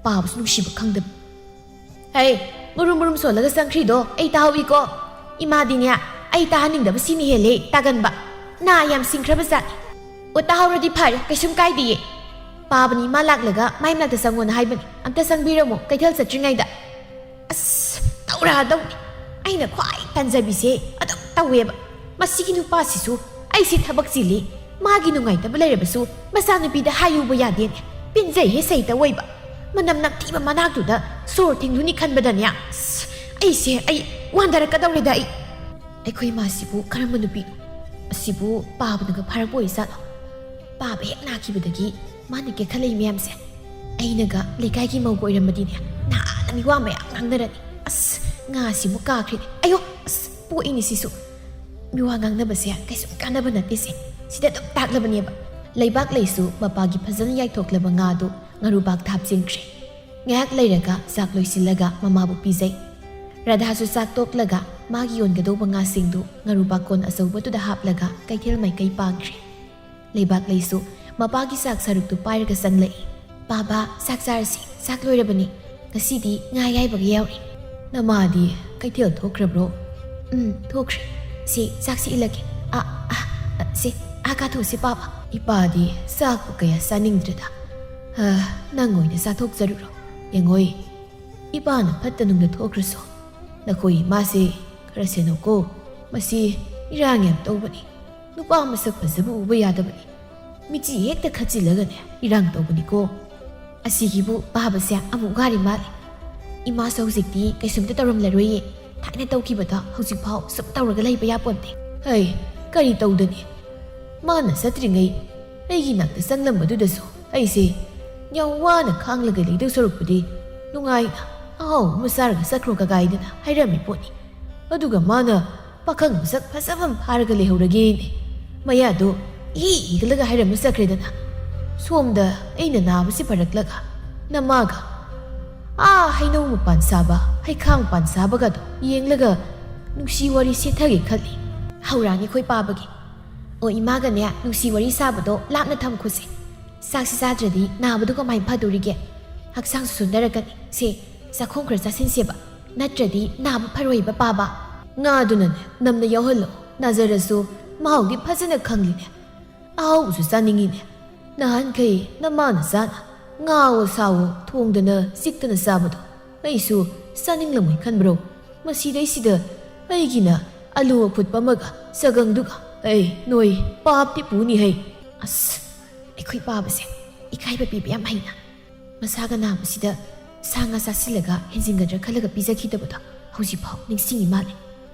ꯄꯥꯕꯁꯨ ꯅꯨꯡꯁꯤꯕ ꯈꯪꯗꯕ꯫ ꯍꯩ, ꯃꯨꯔꯨꯝ ꯃꯨꯔꯨꯝ ꯁꯣꯜꯂꯒ ꯆꯪꯈ꯭ꯔꯤꯗꯣ ꯑꯩ ꯇꯥꯍꯧꯏꯀꯣ꯫ ꯏꯃꯥꯗꯤꯅꯦ, ꯑꯩ ꯇꯥꯍꯟꯅꯤꯡꯗꯕ ꯁꯤꯅ ꯍꯦꯜꯂꯦ ꯇꯥꯒꯟꯕ꯫ ꯅꯥ ꯌꯥꯝ ꯁꯤꯡꯈ꯭ꯔꯕ ꯖꯥꯠꯅꯤ꯫ ꯑꯣ, ꯇꯥꯍꯧꯔꯗꯤ ꯐꯔꯦ, ꯀꯩꯁꯨꯝ ꯀꯥꯏꯗꯤꯌꯦ꯫ ꯄꯥꯕꯅꯤ ꯏꯃꯥ ꯂꯥꯛꯂꯒ ꯃꯥꯏ ꯃꯅꯥꯛꯇ ꯆꯪꯉꯣꯅ ꯍꯥꯏꯕꯅꯤ꯫ ꯑꯝꯇ ꯆꯪꯕꯤꯔꯝꯃꯣ, ꯀꯩꯊꯦꯜ ꯆꯠꯇ꯭ꯔꯤꯉꯩꯗ꯫ ꯑꯁ, ꯇꯧꯔꯛꯑꯗꯧꯅꯤ꯫ ꯑꯩꯅ ꯈ꯭ꯋꯥꯏ ꯇꯟꯖꯕꯤꯁꯦ ꯑꯗꯨꯝ ꯇꯧꯋꯦꯕ꯫ ꯃꯁꯤꯒꯤ ꯅꯨꯄꯥꯁꯤꯁꯨ ꯑꯩꯁꯦ ꯊꯕꯛ ꯆꯤꯜꯂꯤ, ꯃꯥꯒꯤ ꯅꯨꯡꯉꯥꯏꯇꯕ ꯂꯩꯔꯕꯁꯨ ꯃꯆꯥꯅꯨꯄꯤꯗ ꯍꯥꯏꯌꯨꯕ ꯌꯥꯗꯦꯅꯦ꯫ ꯄꯦꯟꯖꯩꯍꯦ ꯁꯩꯇ ꯑꯣꯏꯕ꯫ ꯃꯅꯝ ꯅꯝꯊꯤꯕ ꯃꯅꯥꯛꯇꯨꯗ ꯁꯣꯔ ꯊꯤꯡꯂꯨꯅꯤ ꯈꯟꯕꯗꯅꯦ꯫ ꯑꯁ, ꯑꯩꯁꯦ, ꯑꯩ ꯋꯥꯟꯊꯔꯛꯀꯗꯧꯔꯦꯗ ꯑꯩ꯫ ꯑꯩꯈꯣꯏ ꯏꯃꯥꯁꯤꯕꯨ ꯀꯔꯝꯕ ꯅꯨꯄꯤꯅꯣ? ꯑꯁꯤꯕꯨ ꯄꯥꯕꯅꯒ ꯐꯥꯔꯛꯄ ꯑꯣꯏꯖꯥꯠꯂꯣ? ꯄꯥꯕ ꯍꯦꯛ ꯅꯥꯈꯤꯕꯗꯒꯤ ꯃꯥꯅ ꯀꯦꯈꯠꯂꯛꯏ ꯃꯌꯥꯝꯁꯦ꯫ ꯑꯩꯅꯒ ꯂꯩꯀꯥꯏꯒꯤ ꯃꯧꯒ ꯑꯣꯏꯔꯝꯃꯗꯤꯅꯦ, ꯅꯍꯥꯟꯅ ꯃꯤꯋꯥ ꯃꯌꯥꯝ ꯉꯥꯡꯅꯔꯅꯤ꯫ ꯑꯁ, ꯉꯥꯁꯤꯃꯨꯛ ꯀꯥꯈ꯭ꯔꯦ꯫ ꯑꯌꯣ, ꯑꯁ, ꯄꯣꯛꯏꯅꯦ ꯁꯤꯁꯨ꯫ ꯃꯤꯋꯥ ꯉꯥꯡꯅꯕꯁꯦ ꯀꯩꯁꯨꯝ ꯀꯥꯟꯅꯕ ꯅꯠꯇꯦꯁꯦ꯫ ꯁꯤꯗ ꯑꯗꯨꯝ ꯇꯥꯛꯂꯕꯅꯦꯕ꯫ ꯂꯩꯕꯥꯛ ꯂꯩꯁꯨ ꯃꯄꯥꯒꯤ ꯐꯖꯅ ꯌꯥꯏꯊꯣꯛꯂꯕ ꯉꯥꯗꯨ ꯉꯥꯔꯨꯕꯥꯛꯇ ꯍꯥꯞꯆꯤꯟꯈ꯭ꯔꯦ꯫ ꯉꯥꯏꯍꯥꯛ ꯂꯩꯔꯒ ꯆꯥꯛ ꯂꯣꯏꯁꯤꯜꯂꯒ ꯃꯃꯥꯕꯨ ꯄꯤꯖꯩ꯫ ꯔꯥꯙꯥꯁꯨ ꯆꯥꯛ ꯇꯣꯛꯂꯒ ꯃꯥꯒꯤ ꯌꯣꯟꯒꯗꯧꯕ ꯉꯥꯁꯤꯡꯗꯨ ꯉꯥꯔꯨꯕꯥꯛ ꯀꯣꯟ ꯑꯆꯧꯕꯗꯨꯗ ꯍꯥꯞꯂꯒ ꯀꯩꯊꯦꯜ ꯃꯥꯏꯀꯩ ꯄꯥꯡꯈ꯭ꯔꯦ꯫ ꯂꯩꯕꯥꯛꯂꯩꯁꯨ ꯃꯄꯥꯒꯤ ꯆꯥꯛ ꯁꯔꯨꯛꯇꯨ ꯄꯥꯏꯔꯒ ꯆꯪꯂꯛꯏ꯫ "ꯄꯥꯕ, ꯆꯥꯛ ꯆꯥꯔꯁꯤ, ꯆꯥꯛ ꯂꯣꯏꯔꯕꯅꯤ꯫ ꯉꯁꯤꯗꯤ ꯉꯥ ꯑꯌꯥꯏꯕꯒ ꯌꯥꯎꯔꯤ꯫" "ꯅꯃꯥꯗꯤ ꯀꯩꯊꯦꯜ ꯊꯣꯛꯈ꯭ꯔꯕ꯭ꯔꯣ?" "ꯎꯝ, ꯊꯣꯛꯈ꯭ꯔꯦ꯫ ꯁꯤ, ꯆꯥꯛꯁꯤ ꯏꯜꯂꯒꯦ꯫ ꯑꯥ, ꯑꯥ, ꯑꯥ, ꯁꯤ, ꯑꯥ ꯀꯥꯊꯣꯛꯁꯤ, ꯄꯥꯕ꯫" "ꯏꯄꯥꯗꯤ ꯆꯥꯛꯄꯨ ꯀꯌꯥ ꯆꯥꯅꯤꯡꯗ꯭ꯔꯦꯗ꯫ ꯑꯥ, ꯅꯪ ꯑꯣꯏꯅ ꯆꯥꯊꯣꯛꯆꯔꯨꯔꯣ꯫ ꯌꯦꯡꯉꯣꯏ, ꯏꯄꯥꯅ ꯐꯠꯇ ꯅꯨꯡꯗ ꯊꯣꯛꯈ꯭ꯔꯁꯨ, ꯅꯈꯣꯏ ꯏꯃꯥꯁꯦ ꯈꯔ ꯁꯦꯟꯅꯧꯀꯣ꯫ ꯃꯁꯤ ꯏꯔꯥꯡ ꯌꯥꯝ ꯇꯧꯕꯅꯤ꯫ ꯅꯨꯄꯥ ꯃꯁꯛ ꯐꯖꯕ ꯎꯕ ꯌꯥꯗꯕꯅꯤ꯫ ꯃꯤꯆꯤ ꯍꯦꯛꯇ ꯈꯠꯆꯤꯜꯂꯒꯅꯦ ꯏꯔꯥꯡ ꯇꯧꯕꯅꯤꯀꯣ꯫" "ꯑꯁꯤꯒꯤꯕꯨ ꯄꯥꯕꯁꯦ ꯑꯃꯨꯛ ꯉꯥꯔꯤ ꯃꯥꯜꯂꯤ꯫ ꯏꯃꯥꯁꯨ ꯍꯧꯖꯤꯛꯇꯤ ꯀꯩꯁꯨꯝꯇ ꯇꯧꯔꯝꯂꯔꯣꯏꯌꯦ꯫ ꯊꯥꯏꯅ ꯇꯧꯈꯤꯕꯗꯣ ꯍꯧꯖꯤꯛꯐꯥꯎ ꯁꯨꯝ ꯇꯧꯔꯒ ꯂꯩꯕ ꯌꯥꯄꯣꯟꯇꯦ꯫" "ꯍꯩ, ꯀꯔꯤ ꯇꯧꯗꯅꯤ? ꯃꯥꯅ ꯆꯠꯇ꯭ꯔꯤꯉꯩ ꯑꯩꯒꯤ ꯅꯥꯛꯇ ꯆꯪꯂꯝꯕꯗꯨꯗꯁꯨ ꯑꯩꯁꯦ ꯌꯥꯝ ꯋꯥꯅ ꯈꯥꯡꯂꯒ ꯂꯩꯗꯧ ꯁꯔꯨꯛꯄꯨꯗꯤ ꯅꯨꯡꯉꯥꯏꯅ ꯑꯍꯥꯎꯕ ꯑꯃ ꯆꯥꯔꯒ ꯆꯠꯈ꯭ꯔꯣ ꯀꯀꯥꯏꯗꯅ ꯍꯥꯏꯔꯝꯃꯤ ꯄꯣꯠꯅꯤ꯫ ꯑꯗꯨꯒ ꯃꯥꯅ ꯄꯥꯈꯪ ꯃꯁꯛ ꯐꯖꯕ ꯑꯃ ꯐꯥꯔꯒ ꯂꯩꯍꯧꯔꯒꯦꯅꯦ꯫ ꯃꯌꯥꯗꯣ ꯏꯍꯤ ꯏꯒꯠꯂꯒ ꯍꯥꯏꯔꯝꯃ ꯆꯠꯈ꯭ꯔꯦꯗꯅ꯫ ꯁꯣꯝꯗ ꯑꯩꯅ ꯅꯥꯕꯁꯤ ꯐꯔꯛꯂꯒ ꯅꯃꯥꯒ ꯑꯥ ꯍꯩꯅꯧ ꯃꯄꯥꯟ ꯁꯥꯕ, ꯍꯩꯈꯥ ꯃꯄꯥꯟ ꯁꯥꯕꯒꯗꯣ ꯌꯦꯡꯂꯒ ꯅꯨꯡꯁꯤ ꯋꯥꯔꯤ ꯁꯦꯠꯊꯒꯦ ꯈꯜꯂꯤ꯫" "ꯍꯧꯔꯛꯑꯅꯤ ꯑꯩꯈꯣꯏ ꯄꯥꯕꯒꯤ꯫ ꯑꯣ, ꯏꯃꯥꯒꯅꯦ ꯅꯨꯡꯁꯤ ꯋꯥꯔꯤ ꯁꯥꯕꯗꯣ ꯂꯥꯞꯅ ꯊꯝꯈꯣꯁꯦ꯫ ꯆꯥꯛꯁꯤ ꯆꯥꯗ꯭ꯔꯗꯤ ꯅꯥꯕꯗꯣ ꯀꯃꯥꯏꯅ ꯐꯗꯣꯔꯤꯒꯦ? ꯍꯛꯆꯥꯡꯁꯨ ꯁꯣꯟꯊꯔꯛꯀꯅꯤ꯫ ꯁꯦ, ꯆꯥꯛꯈꯣꯝ ꯈꯔ ꯆꯥꯁꯤꯟꯁꯦꯕ꯫ ꯅꯠꯇ꯭ꯔꯗꯤ ꯅꯥꯕ ꯐꯔꯣꯏꯕ ꯄꯥꯕ꯫" "ꯉꯥꯗꯨꯅꯅꯦ ꯅꯝꯅ ꯌꯥꯎꯍꯜꯂꯣ꯫ ꯅꯥꯖꯔꯁꯨ ꯃꯍꯥꯎꯗꯤ ꯐꯖꯅ ꯈꯪꯂꯤꯅꯦ꯫ ꯑꯍꯥꯎꯕꯁꯨ ꯆꯥꯅꯤꯡꯉꯤꯅꯦ꯫ ꯅꯍꯥꯟꯈꯩ ꯅꯃꯥꯅ ꯆꯥꯅ ꯉꯥꯋꯣ ꯁꯥꯋꯣ ꯊꯣꯡꯗꯅ ꯆꯤꯛꯇꯅ ꯆꯥꯕꯗꯣ ꯑꯩꯁꯨ ꯆꯥꯅꯤꯡꯂꯝꯃꯣꯏ ꯈꯟꯕ꯭ꯔꯣ? ꯃꯁꯤꯗꯩꯁꯤꯗ ꯑꯩꯒꯤꯅ ꯑꯂꯨ ꯑꯐꯨꯠꯄ ꯑꯃꯒ ꯆꯒꯪꯗꯨꯒ꯫ ꯑꯩ ꯅꯣꯏ ꯄꯥꯞꯇꯤ ꯄꯨꯅꯤ ꯍꯩ꯫" ꯑꯁ, ꯑꯩꯈꯣꯏ ꯄꯥꯕꯁꯦ ꯏꯀꯥꯏꯕ ꯄꯤꯕ ꯌꯥꯝ ꯍꯩꯅ꯫ ꯃꯁꯥꯒ ꯅꯥꯕꯁꯤꯗ ꯁꯥ ꯉꯥ ꯆꯥꯁꯤꯜꯂꯒ ꯍꯦꯟꯖꯤꯟꯒꯗ꯭ꯔꯥ ꯈꯜꯂꯒ ꯄꯤꯖꯈꯤꯗꯕꯗꯣ ꯍꯧꯖꯤꯛꯐꯥꯎ ꯅꯤꯡꯁꯤꯡꯉꯤ ꯃꯥꯜꯂꯦ꯫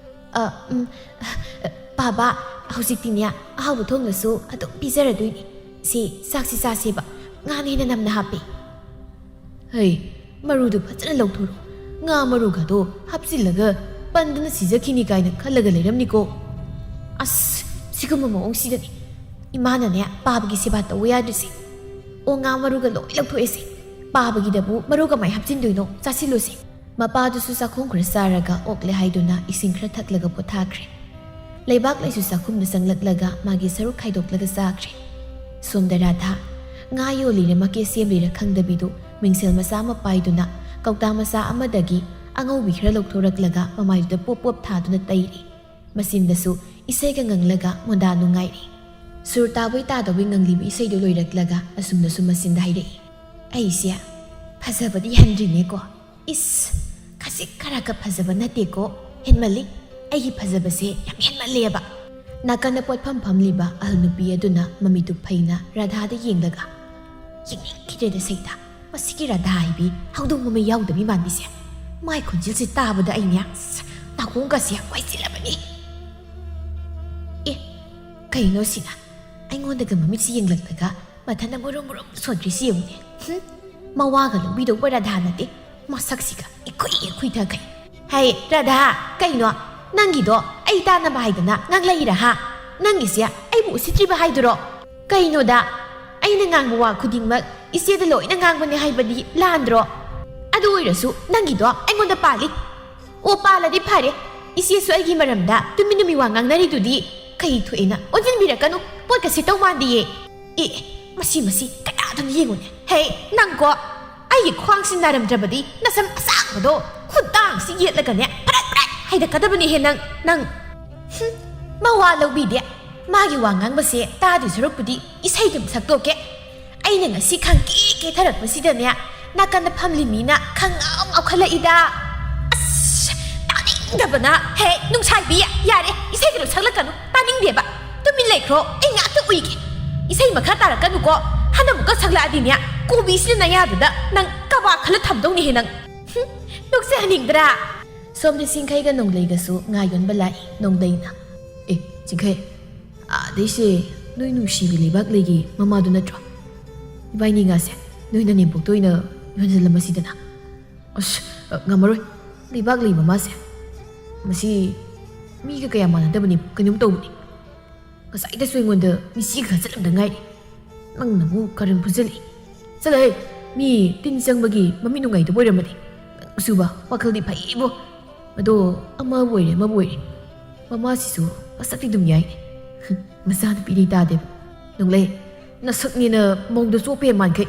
"ꯑ, ꯎꯝ, ꯑ, ꯄꯥꯕ, ꯍꯧꯖꯤꯛꯇꯤꯅꯦ ꯑꯍꯥꯎꯕ ꯊꯣꯡꯂꯁꯨ ꯑꯗꯨꯝ ꯄꯤꯖꯔꯗꯣꯏꯅꯤ꯫ ꯁꯤ ꯆꯥꯛꯁꯤ ꯆꯥꯁꯦꯕ, ꯉꯥꯅ ꯍꯦꯟꯅ ꯅꯝꯅ ꯍꯥꯞꯄꯤ꯫" "ꯍꯩ, ꯃꯔꯨꯗꯨ ꯐꯖꯅ ꯂꯧꯊꯣꯔꯛꯑꯣ꯫ ꯉꯥ ꯃꯔꯨꯒꯗꯣ ꯍꯥꯞꯆꯤꯜꯂꯒ ꯄꯟꯗꯅ ꯁꯤꯖꯈꯤꯅꯤ ꯀꯥꯏꯅ ꯈꯜꯂꯒ ꯂꯩꯔꯝꯅꯤꯀꯣ꯫" "ꯑꯁ, ꯁꯤꯒꯨꯝꯕ ꯃꯑꯣꯡꯁꯤꯗꯅꯤ ꯏꯃꯥꯅꯅꯦ ꯄꯥꯕꯒꯤ ꯁꯦꯕꯥ ꯇꯧꯕ ꯌꯥꯗ꯭ꯔꯤꯁꯦ꯫ ꯑꯣ, ꯉꯥ ꯃꯔꯨꯒ ꯂꯣꯏ ꯂꯧꯊꯣꯛꯑꯦꯁꯦ꯫ ꯄꯥꯕꯒꯤꯗꯕꯨ ꯃꯔꯨ ꯀꯃꯥꯏ ꯍꯥꯞꯆꯤꯟꯗꯣꯏꯅꯣ? ꯆꯥꯁꯤꯜꯂꯨꯁꯦ꯫" ꯃꯄꯥꯗꯨꯁꯨ ꯆꯥꯛꯈꯨꯝ ꯈꯔ ꯆꯥꯔꯒ ꯑꯣꯛꯂꯦ ꯍꯥꯏꯗꯨꯅ ꯏꯁꯤꯡ ꯈꯔ ꯊꯛꯂꯒ ꯄꯣꯊꯥꯈ꯭ꯔꯦ꯫ ꯂꯩꯕꯥꯛ ꯂꯩꯁꯨ ꯆꯥꯛꯈꯨꯝꯗ ꯆꯪꯂꯛꯂꯒ ꯃꯥꯒꯤ ꯁꯔꯨꯛ ꯈꯥꯏꯗꯣꯛꯂꯒ ꯆꯥꯈ꯭ꯔꯦ꯫ ꯁꯣꯝꯗ ꯔꯥꯙꯥ ꯉꯥ ꯌꯣꯜꯂꯤꯔ ꯃꯀꯦ ꯁꯦꯝꯂꯤꯔ ꯈꯪꯗꯕꯤꯗꯨ ꯃꯤꯡꯁꯦꯜ ꯃꯆꯥ ꯑꯃ ꯄꯥꯏꯗꯨꯅ ꯀꯧꯇꯥ ꯃꯆꯥ ꯑꯃꯗꯒꯤ ꯑꯉꯧꯕꯤ ꯈꯔ ꯂꯧꯊꯣꯔꯛꯂꯒ ꯃꯃꯥꯏꯗꯨꯗ ꯄꯣꯞ ꯄꯣꯞ ꯊꯥꯗꯨꯅ ꯇꯩꯔꯤ꯫ ꯃꯆꯤꯟꯗꯁꯨ ꯏꯁꯩꯒ ꯉꯪꯂꯒ ꯃꯣꯟꯗꯥ ꯅꯨꯡꯉꯥꯏꯔꯤ꯫ ꯁꯨꯔ ꯇꯥꯕꯣꯏ ꯇꯥꯗꯕꯣꯏ ꯉꯪꯂꯤꯕ ꯏꯁꯩꯗꯨ ꯂꯣꯏꯔꯛꯂꯒ ꯑꯁꯨꯝꯅꯁꯨ ꯃꯆꯤꯟꯗ ꯍꯥꯏꯔꯛꯏ, "ꯑꯩꯁꯦ ꯐꯖꯕꯗꯤ ꯍꯦꯟꯗ꯭ꯔꯤꯅꯦꯀꯣ꯫ ꯏꯁ, ꯈꯖꯤꯛ ꯈꯔꯒ ꯐꯖꯕ ꯅꯠꯇꯦꯀꯣ꯫ ꯍꯦꯟꯃꯜꯂꯤ꯫ ꯑꯩꯒꯤ ꯐꯖꯕꯁꯦ ꯌꯥꯝ ꯍꯦꯟꯃꯜꯂꯦꯕ꯫" ꯅꯥꯀꯟꯗ ꯄꯣꯠꯐꯝ ꯐꯝꯂꯤꯕ ꯑꯍꯜ ꯅꯨꯄꯤ ꯑꯗꯨꯅ ꯃꯃꯤꯠꯇꯨ ꯐꯩꯅ ꯔꯥꯙꯥꯗ ꯌꯦꯡꯂꯒ, "ꯌꯦꯡꯅꯤꯡꯈꯤꯗ꯭ꯔꯦꯗ ꯁꯩꯇꯥ꯫ ꯃꯁꯤꯒꯤ ꯔꯥꯙꯥ ꯍꯥꯏꯕꯤ ꯍꯧꯗꯣꯡ ꯃꯃꯩ ꯌꯥꯎꯗꯕꯤ ꯃꯥꯟꯕꯤꯁꯦ꯫ ꯃꯥꯏ ꯈꯣꯟꯖꯦꯜꯁꯦ ꯇꯥꯕꯗ ꯑꯩꯅꯦ, ꯑꯁ, ꯅꯥꯀꯣꯡꯒꯁꯦ ꯋꯥꯏꯁꯤꯜꯂꯕꯅꯤ꯫" ꯑꯦ, ꯀꯩꯅꯣ ꯁꯤꯅ? ꯑꯩꯉꯣꯟꯗꯒ ꯃꯃꯤꯠꯁꯤ ꯌꯦꯡꯂꯛꯂꯒ ꯃꯊꯟꯇ ꯃꯨꯔꯨꯝ ꯃꯨꯔꯨꯝ ꯁꯣꯟꯈ꯭ꯔꯤꯁꯤ ꯌꯦꯡꯉꯨꯅꯦ꯫ ꯍꯨꯝ, ꯃꯋꯥꯒ ꯂꯧꯕꯤꯗꯧꯕ ꯔꯥꯙꯥ ꯅꯠꯇꯦ꯫ ꯃꯁꯛꯁꯤꯒ ꯏꯈꯨꯏ ꯏꯈꯨꯏꯊꯈꯩ꯫ "ꯍꯩ, ꯔꯥꯙꯥ, ꯀꯩꯅꯣ? ꯅꯪꯒꯤꯗꯣ ꯑꯩ ꯇꯥꯅꯕ ꯍꯥꯏꯗꯅ ꯉꯥꯡꯂꯛꯏꯔꯥ ꯍꯥ? ꯅꯪꯒꯤꯁꯦ ꯑꯩꯕꯨ ꯎꯁꯤꯠꯇ꯭ꯔꯤꯕ ꯍꯥꯏꯗꯨꯔꯣ? ꯀꯩꯅꯣꯗ, ꯑꯩꯅ ꯉꯥꯡꯕ ꯋꯥ ꯈꯨꯗꯤꯡꯃꯛ ꯏꯆꯦꯗ ꯂꯣꯏꯅ ꯉꯥꯡꯕꯅꯦ ꯍꯥꯏꯕꯗꯤ ꯂꯥꯟꯗ꯭ꯔꯣ? ꯑꯗꯨ ꯑꯣꯏꯔꯁꯨ ꯅꯪꯒꯤꯗꯣ ꯑꯩꯉꯣꯟꯗ ꯄꯥꯜꯂꯤ꯫" "ꯑꯣ, ꯄꯥꯜꯂꯗꯤ ꯐꯔꯦ꯫ ꯏꯆꯦꯁꯨ ꯑꯩꯒꯤ ꯃꯔꯝꯗ ꯇꯨꯃꯤꯟ ꯇꯨꯃꯤꯟ ꯋꯥ ꯉꯥꯡꯅꯔꯤꯗꯨꯗꯤ꯫ ꯀꯩ ꯊꯣꯛꯑꯦꯅ ꯑꯣꯟꯁꯤꯟꯕꯤꯔꯛꯀꯅꯨ꯫ ꯄꯣꯠꯀ ꯁꯤꯠꯇꯧ ꯃꯥꯟꯗꯤꯌꯦ꯫ ꯑꯦ, ꯃꯁꯤ, ꯃꯁꯤ ꯀꯅꯥꯗꯅꯣ ꯌꯦꯡꯉꯨꯅꯦ꯫ ꯍꯦ, ꯅꯪꯀꯣ, ꯑꯩꯒꯤ ꯈ꯭ꯋꯥꯡꯁꯤ ꯅꯥꯔꯝꯗ꯭ꯔꯕꯗꯤ ꯅꯁꯝ ꯑꯁꯥꯡꯕꯗꯣ ꯈꯨꯗꯥꯡꯁꯤ ꯌꯦꯠꯂꯒꯅꯦ ꯐꯔꯠ ꯐꯔꯠ ꯍꯥꯏꯗꯛꯀꯗꯕꯅꯤꯍꯦ ꯅꯪ, ꯅꯪ꯫" ꯍꯨꯝ, ꯃꯋꯥ ꯂꯧꯕꯤꯗꯦ꯫ ꯃꯥꯒꯤ ꯋꯥ ꯉꯥꯡꯕꯁꯦ ꯇꯥꯗꯣꯏ ꯁꯔꯨꯛꯄꯨꯗꯤ ꯏꯁꯩꯗꯨꯝ ꯁꯛꯇꯣꯛꯀꯦ꯫ ꯑꯩꯅ ꯉꯁꯤ ꯈꯪꯀꯦ ꯀꯦꯊꯔꯛꯄꯁꯤꯗꯅꯦ, ꯅꯥꯀꯟꯗ ꯐꯝꯂꯤ ꯃꯤꯅ ꯈꯪꯉꯥꯎ ꯉꯥꯎꯈꯠꯂꯛꯏꯗ꯫ ꯑꯁ, ꯇꯥꯅꯤꯡꯗꯕꯅ꯫ "ꯍꯦ, ꯅꯨꯡꯁꯥꯏꯕꯤ, ꯌꯥꯔꯦ, ꯏꯁꯩꯒꯗꯣ ꯁꯛꯂꯛꯀꯅꯨ, ꯇꯥꯅꯤꯡꯗꯦꯕ꯫ ꯇꯨꯃꯤꯟ ꯂꯩꯈ꯭ꯔꯣ, ꯑꯩ ꯉꯥꯛꯇ ꯎꯏꯒꯦ꯫ ꯏꯁꯩ ꯃꯈꯥ ꯇꯥꯔꯛꯀꯅꯨꯀꯣ, ꯍꯟꯗꯛ ꯑꯃꯨꯛꯀ ꯁꯛꯂꯛꯑꯗꯤꯅꯦ, ꯀꯣꯕꯤꯁꯤꯅ ꯅꯌꯥꯗꯨꯗ ꯅꯪ ꯀꯕꯥꯛ ꯈꯜꯂ ꯊꯝꯗꯧꯅꯤꯍꯦ ꯅꯪ꯫" ꯍꯨꯝ, ꯅꯣꯛꯆꯍꯟꯅꯤꯡꯗ꯭ꯔꯥ? ꯁꯣꯝꯗ ꯆꯤꯡꯈꯩꯒ ꯅꯣꯡꯂꯩꯒꯁꯨ ꯉꯥ ꯌꯣꯟꯕ ꯂꯥꯛꯏ꯫ ꯅꯣꯡꯂꯩꯅ, "ꯑꯦ, ꯆꯤꯡꯈꯩ, ꯑꯥꯗꯩꯁꯦ ꯅꯣꯏ ꯅꯨꯡꯁꯤꯕꯤ ꯂꯩꯕꯥꯛꯂꯩꯒꯤ ꯃꯃꯥꯗꯨ ꯅꯠꯇ꯭ꯔꯣ? ꯏꯕꯥꯏꯅꯤ ꯉꯥꯁꯦ ꯅꯣꯏ ꯅꯅꯦꯝꯄꯣꯛꯇ ꯑꯣꯏꯅ ꯌꯣꯟꯁꯤꯜꯂꯝꯃꯁꯤꯗꯅ꯫" "ꯑꯁ, ꯉꯝꯃꯔꯣꯏ꯫ ꯂꯩꯕꯥꯛꯂꯩ ꯃꯃꯥꯁꯦ, ꯃꯁꯤ ꯃꯤꯒ ꯀꯌꯥ ꯃꯥꯟꯅꯗꯕꯅꯤ, ꯀꯩꯅꯣꯝ ꯇꯧꯕꯅꯤ꯫ ꯉꯁꯥꯏꯗꯁꯨ ꯑꯩꯉꯣꯟꯗ ꯃꯤꯆꯤ ꯈꯔ ꯆꯠꯂꯝꯗ ꯉꯥꯏꯔꯤ꯫ ꯅꯪꯅ ꯑꯃꯨꯛ ꯀꯔꯟ ꯐꯨꯖꯜꯂꯛꯏ꯫ ꯆꯠꯂꯍꯦ, ꯃꯤ ꯇꯤꯟ ꯆꯪꯕꯒꯤ ꯃꯃꯤꯠ ꯅꯨꯡꯉꯥꯏꯇꯕ ꯑꯣꯏꯔꯝꯃꯗꯤ꯫ ꯅꯪ ꯎꯁꯨꯕ, ꯋꯥꯈꯜꯗꯤ ꯐꯩꯕꯣ꯫ ꯑꯗꯣ ꯑꯃꯕꯨ ꯑꯣꯏꯔꯦ ꯑꯃꯕꯨ ꯑꯣꯏꯔꯦ, ꯃꯃꯥꯁꯤꯁꯨ ꯃꯁꯛꯇꯤ ꯑꯗꯨꯝ ꯌꯥꯏ꯫ ꯃꯆꯥꯅꯨꯄꯤꯗꯤ ꯇꯥꯗꯦꯕ꯫ ꯅꯣꯡꯂꯩ, ꯅꯁꯛꯅꯦꯅ ꯃꯧꯗ ꯆꯣꯞꯄꯦ ꯃꯥꯟꯈꯩ꯫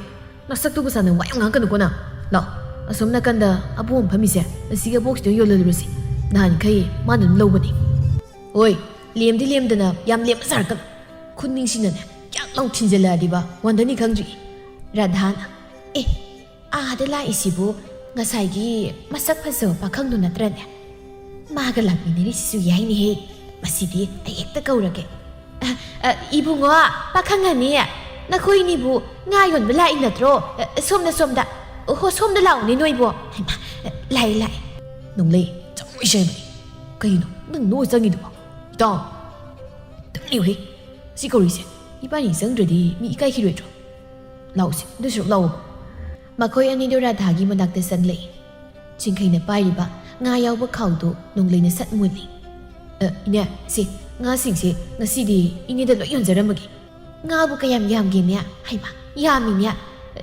ꯅꯁꯛꯇꯨꯒ ꯆꯥꯟꯅ ꯋꯥ ꯌꯥꯝ ꯉꯥꯡꯀꯅꯨꯀꯣ ꯅꯪ꯫ ꯂꯥꯛꯑꯣ, ꯑꯁꯣꯝ ꯅꯥꯀꯟꯗ ꯑꯕꯣꯛ ꯑꯃ ꯐꯝꯃꯤꯁꯦ, ꯑꯁꯤꯒꯤ ꯑꯕꯣꯛꯁꯤꯗ ꯌꯣꯜꯍꯜꯂꯨꯔꯁꯤ꯫ ꯅꯍꯥꯟꯈꯩ ꯃꯥꯅ ꯑꯗꯨꯝ ꯂꯧꯕꯅꯤ꯫ ꯍꯣꯏ, ꯂꯦꯝꯗꯤ ꯂꯦꯝꯗꯅ ꯌꯥꯝ ꯂꯦꯝꯕ ꯁꯥꯔꯛꯀꯅꯨ꯫ ꯈꯨꯅꯤꯡꯁꯤꯅꯅꯦ ꯀꯌꯥꯛ ꯂꯥꯎ ꯊꯤꯟꯖꯜꯂꯛꯑꯗꯤꯕ ꯋꯥꯟꯗꯅꯤ ꯈꯪꯗ꯭ꯔꯤ꯫ ꯔꯥꯙꯥꯅ, ꯑꯦ, ꯑꯥꯗ ꯂꯥꯛꯏꯁꯤꯕꯨ ꯉꯁꯥꯏꯒꯤ ꯃꯁꯛ ꯐꯖꯕ ꯄꯥꯈꯪꯗꯨ ꯅꯠꯇ꯭ꯔꯅꯦ? ꯃꯥꯒ ꯂꯥꯛꯃꯤꯟꯅꯔꯤꯁꯤꯁꯨ ꯌꯥꯏꯅꯦꯍꯦ꯫ ꯃꯁꯤꯗꯤ ꯑꯩ ꯍꯦꯛꯇ ꯀꯧꯔꯒꯦ꯫ ꯑ, ꯑ, ꯏꯕꯨꯡꯉꯣ, ꯄꯥꯈꯪ ꯑꯅꯤ, ꯅꯈꯣꯏꯅꯤꯕꯨ ꯉꯥ ꯌꯣꯟꯕ ꯂꯥꯛꯏ ꯅꯠꯇ꯭ꯔꯣ? ꯑ, ꯁꯣꯝꯗ, ꯁꯣꯝꯗ꯫ ꯑꯣꯍꯣ, ꯁꯣꯝꯗ ꯂꯥꯛꯎꯅꯦ ꯅꯣꯏꯕꯣ꯫ ꯍꯩꯃꯥ, ꯑ, ꯂꯥꯛꯑꯦ, ꯂꯥꯛꯑꯦ꯫ ꯅꯣꯡꯂꯩ, ꯆꯪꯉꯣꯏ ꯁꯦꯝꯕꯅꯤ꯫ ꯀꯩꯅꯣ ꯅꯪ ꯅꯣꯛꯑ ꯆꯪꯉꯤꯗꯨꯕꯣ? ꯏꯇꯥꯎ, ꯇꯨꯝꯂꯤꯎꯍꯦ꯫ ꯁꯤ ꯀꯧꯔꯤꯁꯦ, ꯏꯕꯥꯅꯤ ꯆꯪꯗ꯭ꯔꯗꯤ ꯃꯤ ꯏꯀꯥꯏꯈꯤꯔꯣꯏꯗ꯭ꯔꯣ? ꯂꯥꯛꯎꯁꯦ, ꯑꯗꯨ ꯁꯔꯨꯛ ꯂꯥꯛꯑꯣ꯫ ꯃꯈꯣꯏ ꯑꯅꯤꯗꯨ ꯔꯥꯙꯥꯒꯤ ꯃꯅꯥꯛꯇ ꯆꯪꯂꯛꯏ꯫ ꯆꯤꯡꯈꯩꯅ ꯄꯥꯏꯔꯤꯕ ꯉꯥ ꯌꯥꯎꯕ ꯈꯥꯎꯗꯨ ꯅꯣꯡꯂꯩꯅ ꯁꯠ ꯃꯨꯜꯂꯤ꯫ "ꯑ, ꯏꯅꯦ, ꯁꯤ ꯉꯥꯁꯤꯡꯁꯦ ꯉꯁꯤꯗꯤ ꯏꯅꯦꯗ ꯂꯣꯏ ꯌꯣꯟꯖꯔꯝꯃꯒꯦ꯫ ꯉꯥꯕꯨ ꯀꯌꯥꯝ ꯌꯥꯝꯒꯦꯅꯦ? ꯍꯩꯃꯥ, ꯌꯥꯝꯃꯤꯅꯦ꯫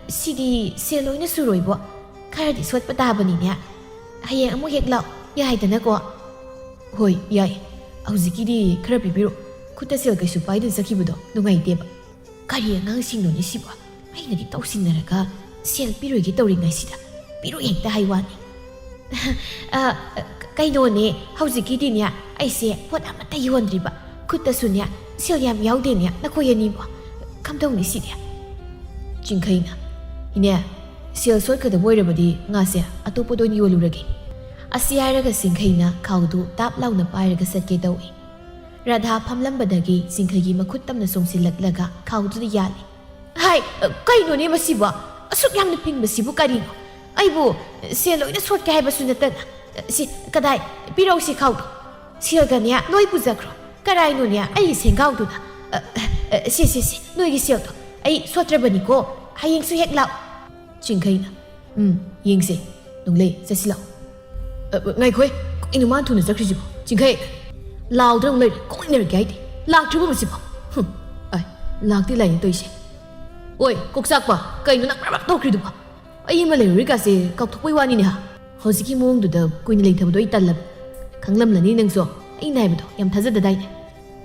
ꯁꯤꯗꯤ ꯁꯦꯜ ꯂꯣꯏꯅ ꯁꯨꯔꯣꯏꯕꯣ꯫ ꯈꯔꯗꯤ ꯁꯣꯠꯄ ꯇꯥꯕꯅꯤꯅꯦ꯫ ꯍꯌꯦꯡ ꯑꯃꯨꯛ ꯍꯦꯛ ꯂꯥꯛꯑꯣ, ꯌꯥꯏꯗꯅꯀꯣ?" "ꯍꯣꯏ, ꯌꯥꯏ꯫ ꯍꯧꯖꯤꯛꯀꯤꯗꯤ ꯈꯔ ꯄꯤꯕꯤꯔꯣ꯫ ꯈꯨꯠꯇ ꯁꯦꯜ ꯀꯩꯁꯨ ꯄꯥꯏꯗꯅ ꯆꯠꯈꯤꯕꯗꯣ ꯅꯨꯡꯉꯥꯏꯇꯦꯕ꯫" ꯀꯔꯤ ꯑꯉꯥꯡꯁꯤꯡꯅꯣꯅꯦ ꯁꯤꯕꯣ? ꯑꯩꯅꯗꯤ ꯇꯧꯁꯤꯟꯅꯔꯒ ꯁꯦꯜ ꯄꯤꯔꯣꯏꯒꯦ ꯇꯧꯔꯤꯉꯩꯁꯤꯗ ꯄꯤꯔꯣꯏ ꯍꯦꯛꯇ ꯍꯥꯏ ꯋꯥꯅꯤ꯫ "ꯑ, ꯀꯩꯅꯣꯅꯦ, ꯍꯧꯖꯤꯛꯀꯤꯗꯤꯅꯦ ꯑꯩꯁꯦ ꯄꯣꯠ ꯑꯃꯠꯇ ꯌꯣꯟꯗ꯭ꯔꯤꯕ꯫ ꯈꯨꯠꯇꯁꯨꯅꯦ ꯁꯦꯜ ꯌꯥꯝ ꯌꯥꯎꯗꯦꯅꯦ ꯅꯈꯣꯏ ꯑꯅꯤꯕꯣ꯫ ꯀꯝꯗꯧꯅꯤ ꯁꯤꯗꯤ?" ꯆꯤꯡꯈꯩꯅ, "ꯏꯅꯦ, ꯁꯦꯜ ꯁꯣꯠꯀꯗꯕ ꯑꯣꯏꯔꯕꯗꯤ ꯉꯥꯁꯦ ꯑꯇꯣꯞꯄꯗ ꯑꯣꯏꯅ ꯌꯣꯜꯂꯨꯔꯒꯦ꯫" ꯑꯁꯤ ꯍꯥꯏꯔꯒ ꯆꯤꯡꯈꯩꯅ ꯈꯥꯎꯗꯨ ꯇꯥꯞ ꯂꯥꯎꯅ ꯄꯥꯏꯔꯒ ꯆꯠꯀꯦ ꯇꯧꯏ꯫ ꯔꯥꯙꯥ ꯐꯝꯂꯝꯕꯗꯒꯤ ꯆꯤꯡꯈꯩꯒꯤ ꯃꯈꯨꯠ ꯇꯝꯅ ꯆꯣꯡꯁꯤꯜꯂꯛꯂꯒ ꯈꯥꯎꯗꯨꯗ ꯌꯥꯜꯂꯤ꯫ "ꯍꯥꯏ, ꯀꯩꯅꯣꯅꯦ ꯃꯁꯤꯕꯣ? ꯑꯁꯨꯛ ꯌꯥꯝꯅ ꯐꯤꯡꯕꯁꯤꯕꯨ ꯀꯔꯤꯅꯣ? ꯑꯩꯕꯨ ꯁꯦꯜ ꯂꯣꯏꯅ ꯁꯣꯠꯀꯦ ꯍꯥꯏꯕꯁꯨ ꯅꯠꯇꯅ꯫ ꯁꯤ, ꯀꯗꯥꯏ? ꯄꯤꯔꯛꯎ ꯁꯤ ꯈꯥꯎꯗꯣ꯫ ꯁꯦꯜꯒꯅꯦ ꯂꯣꯏ ꯄꯨꯖꯈ꯭ꯔꯣ꯫ ꯀꯔꯥꯏꯅꯣꯅꯦ ꯑꯩꯒꯤ ꯁꯦꯟꯒꯥꯎꯗꯨꯅ? ꯑ, ꯑ, ꯁꯦ, ꯁꯦ, ꯁꯦ, ꯅꯣꯏꯒꯤ ꯁꯦꯜꯗꯣ꯫ ꯑꯩ ꯁꯣꯠꯇ꯭ꯔꯕꯅꯤꯀꯣ꯫ ꯍꯌꯦꯡꯁꯨ ꯍꯦꯛ ꯂꯥꯛꯑꯣ꯫" ꯆꯤꯡꯈꯩꯅ, "ꯎꯝ, ꯌꯦꯡꯁꯦ꯫ ꯅꯣꯡꯂꯩ, ꯆꯠꯁꯤ ꯂꯥꯛꯑꯣ꯫" "ꯑ, ꯑ, ꯉꯥꯏꯈꯣꯍꯦ, ꯀꯩꯅꯣ ꯃꯥꯅ ꯊꯨꯅ ꯆꯠꯈ꯭ꯔꯤꯁꯤꯕꯣ? ꯆꯤꯡꯈꯩ, ꯂꯥꯎꯗ꯭ꯔ ꯑꯃꯨꯛ ꯂꯩꯔꯦ, ꯀꯣꯛ ꯏꯟꯅꯔꯛꯀꯦ ꯍꯥꯏꯗꯦ꯫ ꯂꯥꯛꯇ꯭ꯔꯤꯕꯣ ꯃꯁꯤꯕꯣ? ꯍꯨꯝ, ꯑꯥꯏ, ꯂꯥꯛꯇꯤ ꯂꯥꯛꯏꯅꯦ ꯇꯧꯔꯤꯁꯦ꯫ ꯑꯣꯏ, ꯀꯣꯛꯆꯥꯛꯄ, ꯀꯩꯅꯣ ꯅꯪ ꯕ꯭ꯔꯕ꯭ꯔ ꯇꯧꯈ꯭ꯔꯤꯗꯨꯕꯣ? ꯑꯩ ꯑꯃ ꯂꯩꯔꯨꯔꯤꯀꯥꯁꯦ ꯀꯥꯎꯊꯣꯛꯄꯩ ꯋꯥꯅꯤꯅꯦ ꯍꯥ?" ꯍꯧꯖꯤꯛꯀꯤ ꯃꯑꯣꯡꯗꯨꯗ ꯀꯨꯏꯅ ꯂꯩꯊꯕꯗꯣ ꯑꯩ ꯇꯜꯂꯕ꯫ ꯈꯪꯂꯝꯂꯅꯤ ꯅꯪꯁꯨ, ꯑꯩꯅ ꯍꯥꯏꯕꯗꯣ ꯌꯥꯝ ꯊꯥꯖꯗꯗꯥꯏꯅꯦ?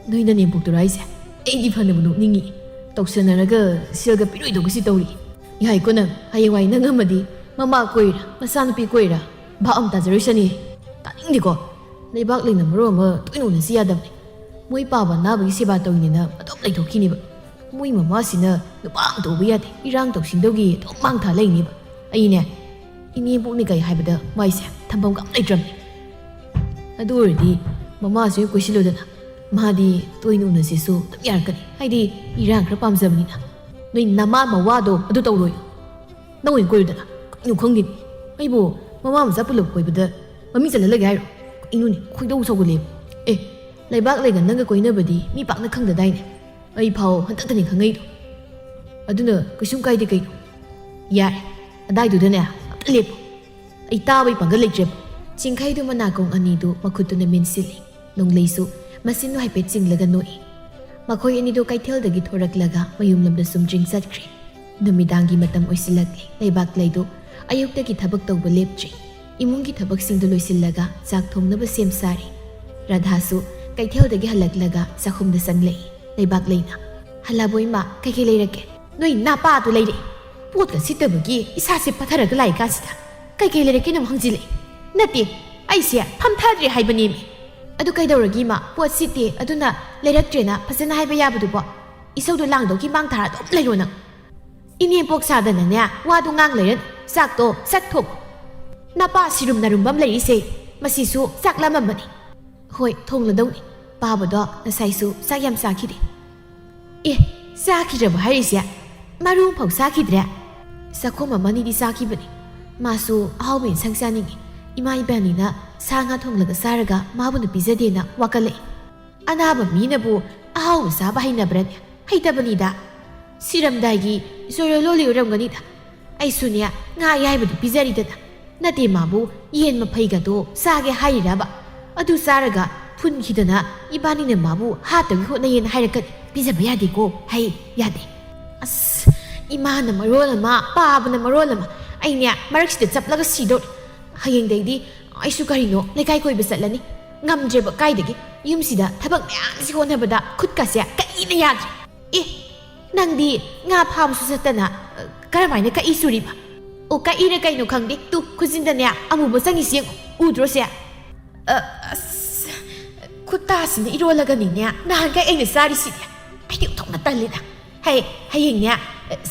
ꯅꯣꯏ ꯅꯅꯦꯝꯄꯣꯛꯇꯨꯔꯣ ꯍꯥꯏꯁꯦ? ꯑꯩꯗꯤ ꯐꯅꯕꯨ ꯅꯣꯛꯅꯤꯡꯉꯤ꯫ ꯇꯧꯁꯟꯅꯔꯒ ꯁꯦꯜꯒ ꯄꯤꯔꯣꯏꯗꯧꯕꯁꯤ ꯇꯧꯔꯤ꯫ ꯌꯥꯏꯀꯣ ꯅꯪ, ꯍꯌꯦꯡꯋꯥꯏ ꯅꯪ ꯑꯃꯗꯤ ꯃꯃꯥ ꯀꯣꯏꯔꯥ ꯃꯆꯥꯅꯨꯄꯤ ꯀꯣꯏꯔꯥ ꯚꯥꯞ ꯑꯃ ꯇꯥꯖꯔꯣꯏꯁꯅꯤ꯫ ꯇꯥꯅꯤꯡꯗꯦꯀꯣ꯫ ꯂꯩꯕꯥꯛ ꯂꯩꯅ ꯃꯔꯣꯟ ꯑꯃ ꯇꯣꯏꯅ ꯎꯅꯁꯤ ꯌꯥꯗꯕꯅꯦ꯫ ꯃꯣꯏ ꯄꯥꯕ ꯑꯅꯥꯕꯒꯤ ꯁꯦꯕꯥ ꯇꯧꯔꯤꯅꯦꯅ ꯑꯗꯨꯝ ꯂꯩꯊꯣꯛꯈꯤꯅꯦꯕ꯫ ꯃꯣꯏ ꯃꯃꯥꯁꯤꯅ ꯅꯨꯄꯥ ꯑꯃ ꯇꯧꯕ ꯌꯥꯗꯦ, ꯏꯔꯥꯡ ꯇꯧꯁꯤꯟꯗꯧꯒꯤ ꯑꯗꯨꯝ ꯃꯥꯡ ꯊꯥ ꯂꯩꯅꯦꯕ꯫ ꯑꯩꯅꯦ, ꯏꯅꯦꯕꯣꯛꯅꯤ ꯀꯩ ꯍꯥꯏꯕꯗ ꯃꯥꯏꯁꯦ ꯊꯝꯐꯝꯒ ꯑꯝ ꯂꯩꯇ꯭ꯔꯕꯅꯦ꯫ ꯑꯗꯨ ꯑꯣꯏꯔꯗꯤ ꯃꯃꯥꯁꯨ ꯍꯦꯛ ꯀꯣꯏꯁꯤꯜꯂꯨꯗꯅ, ꯃꯥꯗꯤ ꯇꯣꯏꯅ ꯎꯅꯁꯤꯁꯨ ꯑꯗꯨꯝ ꯌꯥꯔꯛꯀꯅꯤ, ꯍꯥꯏꯗꯤ ꯏꯔꯥꯡ ꯈꯔ ꯄꯥꯝꯖꯕꯅꯤꯅ꯫ ꯅꯣꯏ ꯅꯃꯥ ꯃꯋꯥꯗꯣ ꯑꯗꯨ ꯇꯧꯔꯣꯏ꯫ ꯅꯪ ꯑꯣꯏꯅ ꯀꯣꯏꯔꯨꯗꯅ꯫ ꯀꯩꯅꯣ ꯈꯪꯗꯦꯅꯦ꯫ ꯑꯩꯕꯨ ꯃꯃꯥ ꯃꯆꯥ ꯄꯨꯂꯞ ꯀꯣꯏꯕꯗ ꯃꯃꯤꯡ ꯆꯠꯍꯜꯂꯒꯦ ꯍꯥꯏꯔꯣ? ꯀꯩꯅꯣꯅꯦ, ꯈꯣꯏꯗꯧ ꯁꯧꯒꯠꯂꯦ꯫ ꯑꯦ, ꯂꯩꯕꯥꯛ ꯂꯩꯒ ꯅꯪꯒ ꯀꯣꯏꯅꯕꯗꯤ ꯃꯤ ꯄꯥꯛꯅ ꯈꯪꯗꯗꯥꯏꯅꯦ? ꯑꯩ ꯐꯥꯎ ꯍꯟꯗꯛꯇꯅꯤ ꯈꯪꯉꯛꯏꯗꯣ꯫ ꯑꯗꯨꯅ ꯀꯩꯁꯨꯝ ꯀꯥꯏꯗꯦ ꯀꯩꯅꯣ꯫ ꯌꯥꯔꯦ, ꯑꯗꯥꯏꯗꯨꯗꯅꯦ ꯑꯝꯇ ꯂꯦꯞꯄꯣ꯫ ꯑꯩ ꯇꯥꯕꯩ ꯄꯥꯡꯒꯜ ꯂꯩꯇ꯭ꯔꯦꯕ꯫ ꯆꯤꯡꯈꯩꯗꯨ ꯃꯅꯥꯀꯣꯡ ꯑꯅꯤꯗꯨ ꯃꯈꯨꯠꯇꯨꯅ ꯃꯦꯟꯁꯤꯜꯂꯤ꯫ ꯅꯣꯡꯂꯩꯁꯨ ꯃꯆꯤꯟꯗꯨ ꯍꯥꯏꯐꯦꯠ ꯆꯤꯡꯂꯒ ꯅꯣꯛꯏ꯫ ꯃꯈꯣꯏ ꯑꯅꯤꯗꯨ ꯀꯩꯊꯦꯜꯗꯒꯤ ꯊꯣꯔꯛꯂꯒ ꯃꯌꯨꯝ ꯂꯝꯗ ꯁꯨꯝꯗ꯭ꯔꯤꯡ ꯆꯠꯈ꯭ꯔꯦ꯫ ꯅꯨꯃꯤꯗꯥꯡꯒꯤ ꯃꯇꯝ ꯑꯣꯏꯁꯤꯜꯂꯛꯂꯦ꯫ ꯂꯩꯕꯥꯛꯂꯩꯗꯨ ꯑꯌꯨꯛꯇꯒꯤ ꯊꯕꯛ ꯇꯧꯕ ꯂꯦꯞꯇ꯭ꯔꯤ꯫ ꯏꯃꯨꯡꯒꯤ ꯊꯕꯛꯁꯤꯡꯗꯨ ꯂꯣꯏꯁꯤꯜꯂꯒ ꯆꯥꯛ ꯊꯣꯡꯅꯕ ꯁꯦꯝ ꯁꯥꯔꯤ꯫ ꯔꯥꯙꯥꯁꯨ ꯀꯩꯊꯦꯜꯗꯒꯤ ꯍꯜꯂꯛꯂꯒ ꯆꯥꯛꯈꯨꯝꯗ ꯆꯪꯂꯛꯏ꯫ ꯂꯩꯕꯥꯛꯂꯩꯅ, "ꯍꯜꯂꯕꯣ ꯏꯃꯥ, ꯀꯩꯀꯩ ꯂꯩꯔꯛꯀꯦ?" "ꯅꯣꯏ ꯅꯥꯄꯥꯗꯨ ꯂꯩꯔꯦ꯫ ꯄꯣꯠꯀ ꯁꯤꯠꯇꯕꯒꯤ ꯏꯁꯥꯁꯦ ꯄꯠꯊꯔꯒ ꯂꯥꯛꯏ ꯀꯥꯟꯁꯤꯗ ꯀꯩꯀꯩ ꯂꯩꯔꯛꯀꯦꯅ ꯑꯃꯨꯛ ꯍꯪꯖꯤꯜꯂꯛꯏ꯫ ꯅꯠꯇꯦ, ꯑꯩꯁꯦ ꯐꯝꯊꯗ꯭ꯔꯦ ꯍꯥꯏꯕꯅꯦꯃꯤ꯫ ꯑꯗꯨ ꯀꯩꯗꯧꯔꯒꯦ ꯏꯃꯥ? ꯄꯣꯠ ꯁꯤꯠꯇꯦ, ꯑꯗꯨꯅ ꯂꯩꯔꯛꯇ꯭ꯔꯦꯅ ꯐꯖꯅ ꯍꯥꯏꯕ ꯌꯥꯕꯗꯨꯕꯣ? ꯏꯁꯧꯗꯣ ꯂꯥꯡꯗꯧꯒꯤ ꯃꯥꯡ ꯊꯥꯔ ꯑꯗꯨꯝ ꯂꯩꯔꯣ ꯅꯪ꯫ ꯏꯅꯦꯝꯄꯣꯛ ꯁꯥꯗꯅꯅꯦ ꯋꯥꯗꯣ ꯉꯥꯡ ꯂꯩꯔꯅꯨ꯫ ꯆꯥꯛꯇꯣ ꯁꯠ ꯊꯣꯡꯉꯣ꯫ ꯅꯄꯥ ꯁꯤꯔꯨꯝ ꯅꯥꯔꯨꯝꯕ ꯑꯃ ꯂꯩꯔꯤꯁꯦ, ꯃꯁꯤꯁꯨ ꯆꯥꯛ ꯂꯥꯝꯃꯝꯃꯅꯤ꯫ ꯍꯣꯏ, ꯊꯣꯡꯂꯗꯧꯅꯤ꯫ ꯄꯥꯕꯗꯣ ꯉꯁꯥꯏꯁꯨ ꯆꯥꯛ ꯌꯥꯝ ꯆꯥꯈꯤꯗꯦ꯫ ꯑꯦ, ꯆꯥꯈꯤꯗ꯭ꯔꯕ ꯍꯥꯏꯔꯤꯁꯦ? ꯃꯔꯨ ꯑꯃꯐꯥꯎ ꯆꯥꯈꯤꯗ꯭ꯔꯦ? ꯆꯥꯛꯈꯣꯝ ꯑꯃꯅꯤꯗꯤ ꯆꯥꯈꯤꯕꯅꯤ꯫ ꯃꯥꯁꯨ ꯑꯍꯥꯎꯕ ꯏꯟꯁꯥꯡ ꯆꯥꯅꯤꯡꯉꯤ꯫ ꯏꯃꯥ ꯏꯕꯥꯅꯤꯅ ꯁꯥ ꯉꯥ ꯊꯣꯡꯂꯒ ꯆꯥꯔꯒ ꯃꯥꯕꯨꯅ ꯄꯤꯖꯗꯦꯅ ꯋꯥꯀꯠꯂꯛꯏ꯫ ꯑꯅꯥꯕ ꯃꯤꯅꯕꯨ ꯑꯍꯥꯎꯕ ꯆꯥꯕ ꯍꯩꯅꯕ꯭ꯔꯅꯦ? ꯍꯩꯇꯕꯅꯤꯗ꯫ ꯁꯤꯔꯝꯗꯥꯏꯒꯤ ꯖꯣꯔꯣ ꯂꯣꯜꯂꯤ ꯑꯣꯏꯔꯝꯒꯅꯤꯗ꯫ ꯑꯩꯁꯨꯅꯦ, ꯉꯥ ꯑꯌꯥꯏꯕꯗꯨ ꯄꯤꯖꯔꯤꯗꯅ꯫ ꯅꯠꯇꯦ, ꯃꯥꯕꯨ ꯌꯦꯟ ꯃꯐꯩꯒꯗꯣ ꯆꯥꯒꯦ ꯍꯥꯏꯔꯤꯔꯕ? ꯑꯗꯨ ꯆꯥꯔꯒ ꯐꯨꯟꯈꯤꯗꯅ ꯏꯕꯥꯅꯤꯅ ꯃꯥꯕꯨ ꯍꯥꯠꯇꯧꯒꯤ ꯍꯣꯠꯅꯩꯌꯦꯅ ꯍꯥꯏꯔꯛꯀꯅꯤ꯫ ꯄꯤꯖꯕ ꯌꯥꯗꯦꯀꯣ, ꯍꯩ, ꯌꯥꯗꯦ꯫ ꯑꯁ, ꯏꯃꯥꯅ ꯃꯔꯣꯜ ꯑꯃ, ꯄꯥꯕꯅ ꯃꯔꯣꯜ ꯑꯃ, ꯑꯩꯅꯦ ꯃꯔꯛꯁꯤꯗ ꯆꯞꯂꯒ ꯁꯤꯗꯧꯔꯦ꯫ ꯍꯌꯦꯡꯗꯩꯗꯤ ꯑꯩꯁꯨ ꯀꯔꯤꯅꯣ ꯂꯩꯀꯥꯏ ꯀꯣꯏꯕ ꯆꯠꯂꯅꯤ꯫ ꯉꯝꯗ꯭ꯔꯦꯕ ꯀꯥꯏꯗꯒꯤ꯫ ꯌꯨꯝꯁꯤꯗ ꯊꯕꯛ ꯃꯌꯥꯝꯁꯤ ꯍꯣꯠꯅꯕꯗ ꯈꯨꯠꯀꯁꯦ ꯀꯔꯤꯅ ꯌꯥꯗ꯭ꯔꯦ꯫ ꯑꯦ, ꯅꯪꯗꯤ ꯉꯥ ꯐꯥꯕꯁꯨ ꯆꯠꯇꯅ, ꯑ, ꯀꯔꯝꯍꯥꯏꯅ ꯀꯛꯏ ꯆꯨꯔꯤꯕ? ꯑꯣ, ꯀꯛꯏꯔ ꯀꯩꯅꯣ ꯈꯪꯗꯦ꯫ ꯇꯨ, ꯈꯨꯖꯤꯟꯗꯅꯦ ꯑꯃꯨꯕ ꯆꯪꯉꯤꯁꯤ ꯌꯦꯡꯉꯨ꯫ ꯎꯗ꯭ꯔꯣ ꯁꯦ? ꯑ, ꯑꯁ, ꯈꯨꯠꯇꯥꯁꯤꯅ ꯏꯔꯣꯜꯂꯒꯅꯤꯅꯦ ꯅꯍꯥꯟꯈꯩ ꯑꯩꯅ ꯆꯥꯔꯤꯁꯤꯗꯤ꯫ ꯑꯩꯗꯤ ꯑꯣꯟꯊꯣꯛꯅ ꯇꯜꯂꯤꯗ꯫ ꯍꯦ, ꯍꯌꯦꯡꯅꯦ, ꯑ,